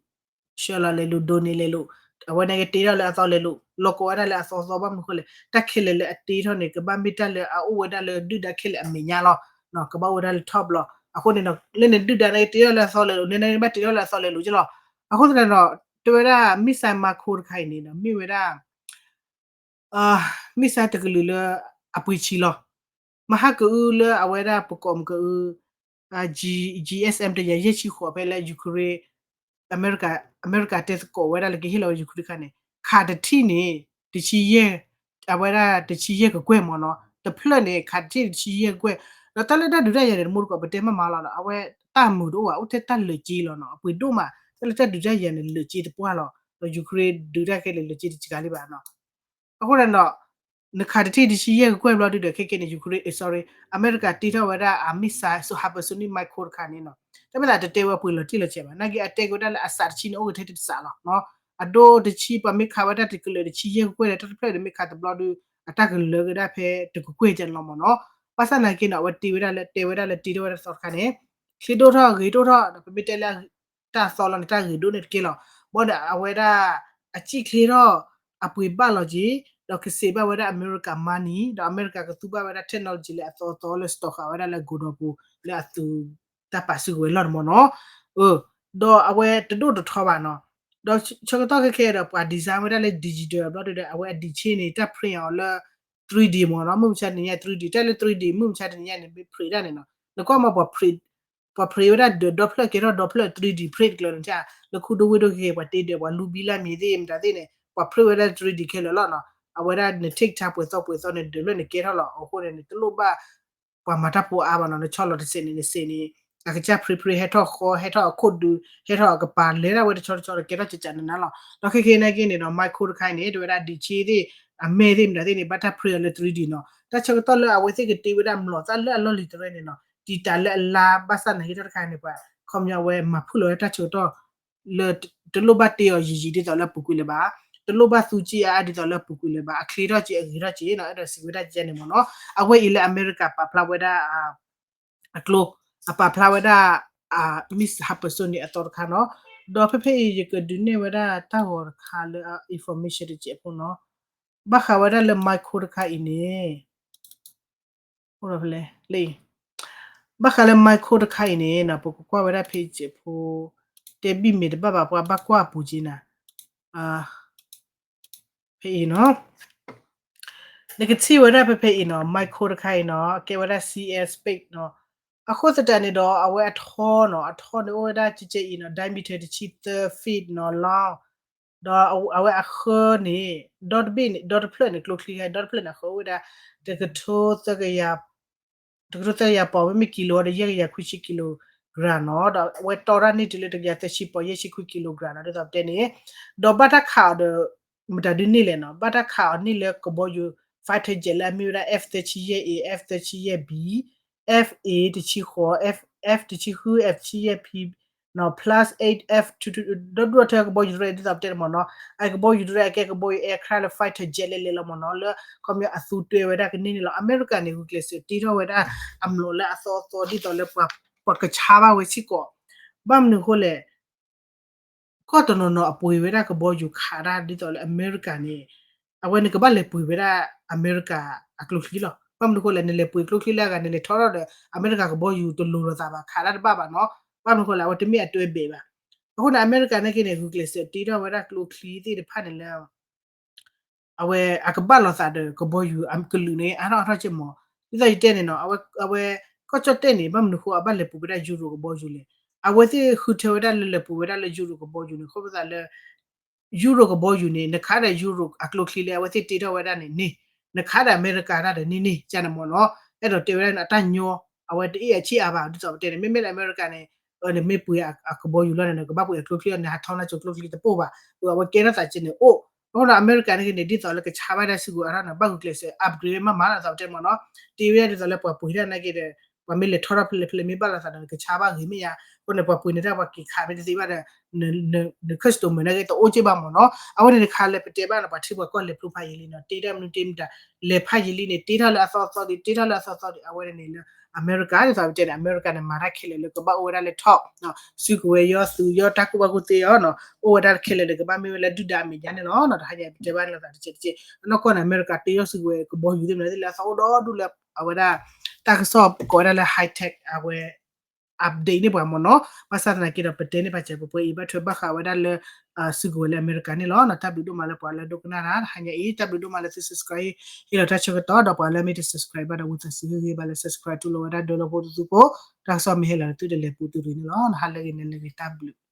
ဆှၢလီၤလဲၤလိၤ ဒိးန့ၢ်လဲၤလိၤ အဝဲန့ၣ်ကတ့ထီၣ်လၢအသီလဲၤလိၤ လီၤကိးဝဲဒၣ်လၢအသီသီ ဘၣ်မနုၤဃိလဲၣ် တၢ်ခဲလၢာ်လၢအတ့ထီၣ်န့ၣ် ကဘၣ်မ့ၢ်တၢ်လၢအအိၣ်ဝဲဒၣ်လၢဒုၣ်ဒါခဲလၢာ်အမဲာ်ညါလီၤ ကဘၣ်အိၣ်ဝဲဒၣ်လၢ top လီၤ အဃိန့ၣ်ဒီး လၢန့ၣ်ဒုၣ်ဒါန့ၣ်ကတ့ထီၣ်လၢအသီလဲၤလိၤ န့ၣ်န့ၣ်ဘၣ်တ့ထီၣ်လၢအသီလဲၤလိၤကလီၤ အဃိသတးဒီး တဲဝဲဒၣ် missile Mako တခါအံၤန့ၣ်ဒီး မ့ၢ်ဝဲဒၣ် missile တကလုာ်လၢ အပှ့ၤဆံးလီၤ မဟါကအုလၢအဝဲဒၣ်ပကိးမုၢ်ကအု G- GSM တယၤယဲၢ်ဆံဃိးဖဲလၢ Ukraine အမဲရကၤတဲသကိးဝဲဒၣ်လၢကဟ့ၣ်လီၤဝဲ Ukraine တခါန့ၣ် ခးတထံၣ်န့ၣ် တဆံယဲၢ် အဝဲဒၣ်တဆံယဲၢ်ကကွဲၢ်မ့ၢ်နီၤ တဖျၢၣ်န့ၣ် ခးတထံၣ်န့ၣ် တဆံယဲၢ်ကကွဲၢ် ဒီးတၢ်လၢတၢ်ဒုးတၢ်ယၤန့ၣ် တမူတကိး ပတဲမးမးလီၤနီၤ အဝဲတၢ်မုာ်တအိၣ်ဘၣ် အိၣ်ထဲတၢ်လၢာ်က့လီၤနီၤ အပှ့ၤဒိၣ်မး တၢ်လၢတၢ်ဒုးတၢ်ယၤန့ၣ် လၢာ်က့တပှၢ်လီၤ ဒီး Ukraine ဒုးတၢ်ခဲလၢာ်လၢာ်က့တစှၤလံဘၣ်နီၤ အဃိန့ၣ်ဒီး နခးတထံၣ်တဆံယဲၢ်ကကွဲၢ်ဘျီဒုဒီး ခဲကဲန့ၣ် Ukraine, sorry, အမဲရကၤတ့ထီၣ်ဝဲဒၣ်အ missile, hypersonic Mako တခါန့ၣ်နီၤ တမ့ၢ်သးတတဲဝဲပှ့ၤလီၤတံၢ်လီၤဆဲးဘၣ် နာ်က့အတဲက့ၤဝဲဒၣ်လၢအစးတဆံန့ၣ် အိၣ်က့ၤထဲတစးလီၤ အဒိတဆံ ပှၤမ့ၢ်ခးဝဲဒၣ်တကလုာ်တဆံယဲၢ်ကကွဲၢ်န့ၣ် တၢ်တဖျၢၣ်န့ၣ် မ့ၢ်ခးတဘျီဒီးအတၢ်ကလၢာ်ကဒါဖဲတကကွဲၢ်ကလီၤမ့ၢ်နီၤ ဘၣ်ဆၣ်နာ်က့နီၤ အဝဲတ့ဝဲဒၣ်လၢ တဲဝဲဒၣ်လၢတ့ထီၣ်ဝဲဒၣ်သီတခါန့ၣ် ချ့ဒိၣ်ထီၣ်ဂ့ၤဒိၣ်ထီၣ် ပမ့ၢ်တဲလၢ တၢ်သီလီၤန့ၣ် တၢ်ဂ့ၤဒိၣ်န့ၣ်တက့ၢ်လီၤ ဘၣ်ဒီးအဝဲဒၣ် အစံၣ်ချ့ထီၣ် အပှ့ၤဘၣ်လီၤက့ၤ ဒီးကစံးဘၣ်ဝဲဒၣ်အမဲရကၤ money ဒီးအမဲရကၤကသူဘၣ်ဝဲဒၣ် technology လၢအသီသီလၢ stock ဃာ်ဝဲဒၣ်လၢအကိးဒီးပူၤ လၢအသုးတၢ်ပာ်စုကဝဲၤလီၢ်တမ့ၢ်နီၤ ဒီးအဝဲတဒိၣ်တထီဘၣ်နီၤ ဒီးဆၢကတီၢ်ခဲခဲဒီး ပှၤ design ဝဲဒၣ်လၢ digital ဘျီဒုဒီး အဝဲအဒံးဆ့န့ၣ် တၢ် print အီၤလၢ three D မ့ၢ်နီၤ မုၢ်မဆါတနံၤညါ three D တၢ်လၢ three D မုၢ်မဆါတနံၤညါန့ၣ် မ့ၢ် print ဒၣ်န့ၣ်နီၤ နကွၢ်မ့ၢ် ပှၤ print ဝဲဒၣ်ဒီးဒီဖျၢၣ်ကဲထီၣ်ဒီဖျၢၣ် three D print ကျၢၤန့ၣ် လၢခူဒိဝ့ၢ်ဒိခဲ ပှၤတ့ဒီးပှၤလူဘံလၢမံၤသ့ၣ် မတၤသ့ၣ်န့ၣ် ပှၤ print ဝဲဒၣ် three D ခဲလၢာ်လီၤနီၤ အဝဲဒၣ်န take time ပှဲၤသီပှဲၤသီန့ၣ် ဒီဖျၢၣ်န့ၣ်ကဲထီၣ်လီၤ အဃိန့ၣ် နတလိၣ်ဘၣ် ပှၤမၤတၢ်ဖိအါဘၣ်နီၤ နဆီလီၤတစဲးန့ၣ် နစဲးန့ၣ် အကစၢ် print print ဟဲထီၣ်ဃီ ဟဲထီၣ်အခိၣ်ဒုး ဟဲထီၣ်အကပၤ လဲၤဒၣ်ဝဲတဆီတဆီဒီး ကဲထီၣ်ကကနနၤလီၤ ဒီးခဲခဲနာ်က့န့ၣ်ဒီး Mako တခါအံၤန့ၣ် တဲဝဲဒၣ်ဒံးဆ့သ့ၣ် အမဲသ့ၣ်မတၤသ့ၣ်န့ၣ် ဘၣ်တၢ် print အီၤလၢ three D နီၤ တၢ်ဆၢကတီၢ်လၢအဝဲသ့ၣ်ကတ့ဝဲဒၣ်မျိာ်သၣ်လၢအလီၢ်လံၤတရဲန့ၣ်နီၤ တံာ်တာ်လၢအလါ ဘၣ်ဆၣ်နာ်က့တၢ်တခါန့ၣ် ပှၤ ခီပညီဝဲမၤဖုၣ်လီၤဝဲတၢ်ဆၢကတီၢ် လၢ တလိၣ်ဘၣ်တ့အီၤယံာ်ယံာ်ဒ်သိးလၢအပူၤကွံာ်လၢၤဘၣ် တလိၣ်ဘၣ်သူက့အါအါဒ်သိးလၢအပူၤကွံာ်လၢၤဘၣ် အချ့ထီၣ်က့ အဂ့ၤထီၣ်က့နီၤ အဲၣ်ဒိးစံးဝဲဒၣ်ကန့ၣ်မ့ၢ်နီၤ အဝဲအံၤလၢအမဲရကၤပာ်ဖျါဝဲဒၣ် အကျိ အပာ်ဖျါဝဲဒၣ် missile hypersonic အသီတခါနီၤ ဒီးဖဲဖဲအံၤ ယကဒုးနဲၣ်ဝဲဒၣ်တၢ်ဂီၤတခါလၢ information တစဲးဖိနီၤ ဘၣ်ဃးဝဲဒၣ်လၢ Mako တခါအံၤန့ၣ် လၢ ဘၣ်ဃးလၢ Mako တခါအံၤန့ၣ် ပကကွၢ်ဝဲဒၣ်ဖဲအံၤစဲးဖိ တဲဘံၣ်မ့ၢ်တဘၣ်ဘၣ် ပှၤဘၣ်ကွၢ်အပူၤက့နၤ ဖဲအံၤနီၤ နကထံၣ်ဝဲဒၣ်ဖဲဖဲအံၤနီၤ Mako တခါအံၤနီၤ ကဲဝဲဒၣ် C S space နီၤ အဃိသတးန့ၣ်ဒီး အဝဲအထီနီၤ အထီန့ၣ်အိၣ်ဝဲဒၣ်ကဲကဲအံၤနီၤ diameter တဆံသၢ feet နီၤ လီၤ ဒီးအဝဲအဃၢန့ၣ် ဒီတဘ့ၣ်န့ၣ် ဒီတဖျၢၣ်န့ၣ် ကျိချံခါ ဒီတဖျၢၣ်န့ၣ် အဃၢအိၣ်ဝဲဒၣ် တကထိ တကထိသၢကယၤပီၢ် မ့မ့ၢ် kilo ဒီး ယဲၢ်ကယၤခွံဆံ kilogram နီၤ ဒီးအဝဲတီတၢ်န့ၢ်တုၤလၢ တကယၤသၢဆံပီၢ် ယဲၢ်ဆံခွံ kilogram နီၤ ဒ်သိးပတဲန့ၣ် ဒီးဘၣ်တၢ်ခးအီၤဒီး မတၤဒုန့ၢ်လဲၣ်နီၤ ဘၣ်တၢ်ခးအီၤန့ၢ်လၢကဘီယူၤ fighter jet လၢအမ့ၢ်ဝဲဒၣ် F သၢဆံယဲၢ် A F သၢဆံယဲၢ် B F တဆံဃိး F တဆံဃု F တဆံယဲၢ် P နီၤ plus eight F ဒီဒူၣ်အထၢကဘီယူၤတရဲ ဒ်သိးပတဲန့ၣ်မ့ၢ်နီၤ အကဘီယူၤတရဲ အကဲကဘီယူၤ aircraft လၢ fighter jet လဲၤလဲၤလီၤမ့ၢ်နီၤ လၢခီပညီအသူတွဲဝဲဒၣ်ကန့ၢ်န့ၣ်လီၤ အမဲရကၤန့ၣ် ဂုာ်ကျဲးစၢးတ့ထီၣ်ဝဲဒၣ် အမျိာ်လၢအသီအသီဒ်သိးလၢ ပှၤကဆါဘၣ်ဝဲစ့ၢ်ကီး ဘၣ်မနုၤအဃိလဲၣ် ကီၢ်တနီၤနီၤအပှ့ၤဝဲဒၣ်ကဘီယူၤခးတၢ်ဒ်သိးလၢအမဲရကၤန့ၣ် အဝဲန့ၣ်ကဘၣ်လဲၤပှ့ၤဝဲဒၣ်အမဲရကၤအကျိချံလီၤ. ဘၣ်မနုၤအဃိလဲၣ် နလဲၤပှ့ၤကျိချံလၢအဂၤ နလဲၤထီထီၣ်ဒီး အမဲရကၤကဘီယူၤတလိၤလိာ်သးဘၣ် ခးတၢ်တဘၣ်ဘၣ်နီၤ. ဘၣ်မနုၤအဃိလဲၣ် အဝဲတမ့ၢ်အတွဲဘဲးဘၣ်. အဃိန့ၣ် အမဲရကၤနာ်က့န့ၣ် ဂုာ်ကျဲးစၢးတ့ထီၣ်ဝဲဒၣ်ကျိချံသ့ၣ်တဖၣ်န့ၣ်လၢ အဝဲအကဘၣ်လိာ်သးဒီးကဘီယူၤအကလုာ်န့ၣ် အါထီၣ်အါထီၣ်က့မး. ဒ်သိးယတဲန့ၣ်နီၤ အဝဲ အဝဲကီၢ်ကၠီၣ်တဲၣ်န့ၣ် ဘၣ်မနုၤဃိအဘၣ်လဲၤပှ့ၤဝဲဒၣ်ယူရိၤကဘီယူၤလဲၣ်. အဝဲသ့ၣ်ဃုထၢဝဲဒၣ်လၢလဲၤပှ့ၤဝဲဒၣ်လၢယူရိၤကဘီယူၤန့ၣ် ခီဖျိသးလၢ ယူရိၤကဘီယူၤန့ၣ် နခးဒီးယူရိၤအကျိချံလၢအဝဲသ့ၣ်တ့ထီၣ်ဝဲဒၣ်န့ၣ်န့ၣ် နခးဒီးအမဲရကၤတၢ်ဒီးန့ၣ်န့ၣ် ကန့ၣ်မ့ၢ်နီၤ. အဲၣ်ဒိးတဲဝဲဒၣ်န့ၣ် အတၢ်ညီ အဝဲတအ့ၣ်အဆ့ၣ်အါဘၣ် ဒ်သိးပတဲန့ၣ် မ့မ့ၢ်လၢအမဲရကၤန့ၣ် နမ့ၢ်ပှ့ၤအကဘီယူၤလီၤန့ၣ် နကဘၣ်ပှ့ၤအကျိချံအီၤ နဟးထီၣ်လၢကၠိကျိချံတပိၢ်ဘၣ်. အဝဲကဲထီၣ်သးက့န့ၣ်အိၣ်. အဃိဒီးအမဲရကၤန့ၣ်က့န့ၣ် ဒ်သိးလၢကဆါဘၣ်တၢ်စုကဝဲၤအါထီၣ်န့ၣ် ဘၣ်ဂုာ်ကျဲးစၢး upgrade မ့ၢ်မးလီၤ ဒ်သိးပတဲမ့ၢ်နီၤ. တ့ဝဲဒၣ်ဒ်သိးလၢပှၤပှ့ၤတၢ်နာ်က့ဒီး ပှၤမ့ၢ်လဲၤထီထီၣ်ဖဲလဲၣ်ဖဲလဲၣ်မ့ၢ်ဘၣ်လိာ်သးဒီးနကဆါဘၣ်ဂ့ၤမ့ၢ်ဧါ. အဃိန့ၣ် ပှၤပှ့ၤန့ၢ်တၢ်ပှၤက့ၤခးမ့ၢ်တသ့ဘၣ်ဒီး န customer နာ်က့တအိၣ်က့ဘၣ်မ့ၢ်နီၤ. အဝဲန့ၣ်တခါလၢပတဲဘၣ်န့ၣ် ပှၤထံပှၤကီၢ်လဲၤဖျိဖးယံာ်လံနီၤ တ့တၢ်မနုၤတ့မတၤ လဲၤဖးယံာ်လံန့ၣ် တ့ထီၣ်လၢအသီသီဒံး တ့ထီၣ်လၢအသီသီဒံး အဝဲန့ၣ်လၢ အမဲရကၤဒ်သိးပတဲန့ၣ် အမဲရကၤန့ၣ် မၤတၢ်ခဲလၢာ်လၢကဘၣ်အိၣ်ဝဲဒၣ်လၢ top စုကဝဲၤယီၤသုးယီၤတၢ်ကူၣ်ဘၣ်ကူၣ်သ့အီၤနီၤ အိၣ်ဝဲဒၣ်ခဲလၢာ်လၢကဘၣ်မ့ၢ်ဝဲလၢဒုၣ်ဒါအမဲာ်ညါန့ၣ်လီၤ. တဟါညါပတဲဘၣ်န့ၣ်လီၤသးတကဲးတကဲး အနီၢ်ကီၢ်န့ၣ် အမဲရကၤတ့အီၣ်စုကဝဲၤကဘီယူၤသ့ၣ်မနုၤသ့ၣ်လၢအသီအိၣ်ဒီဒူၣ်လၢ အဝဲဒၣ် တၢ်ကစီၣ်ကိးဝဲဒၣ်လၢ high tech အဝဲ update န့ၢ်ပှၤမ့ၢ်နီၤ. ဘၣ်ဆၣ်သနာ်က့ဒီး ပတဲန့ၢ်ပှၤစဲးပှဲၤပှဲၤအံၤ ဘၣ်ထွဲဘၣ်ဃးဝဲဒၣ်လၢ စုကဝဲၤလၢအမဲရကၤန့ၣ်လီၤ. တၢ်ဘျုးဒိၣ်မးလၢပှၤလၢဒိကနၣ်တၢ် တဟါညါအံၤ တၢ်ဘျုးဒိၣ်မးလၢသု subscribe ဟ့ၣ်လီၤတၢ်ဆၢကတီၢ် ဒီးပှၤလၢမ့ၢ်တ subscribe ဘၣ်ဒီး ဝံသးစူၤဟ့ၣ်ဂံၢ်ဘါလၢ subscribe တူၢ်လိာ်ဝဲဒၣ်ဒၢလၢဖိသုဖိ တၢ်ကစီၣ်မ့ၢ်ဟဲလီၤန့ၣ် သုတလဲၤပူၤသုရ့ၤန့ၣ်လီၤ. ဟါလၢဂ့ၤ နၤလၢဂ့ၤ တၢ်ဘျုး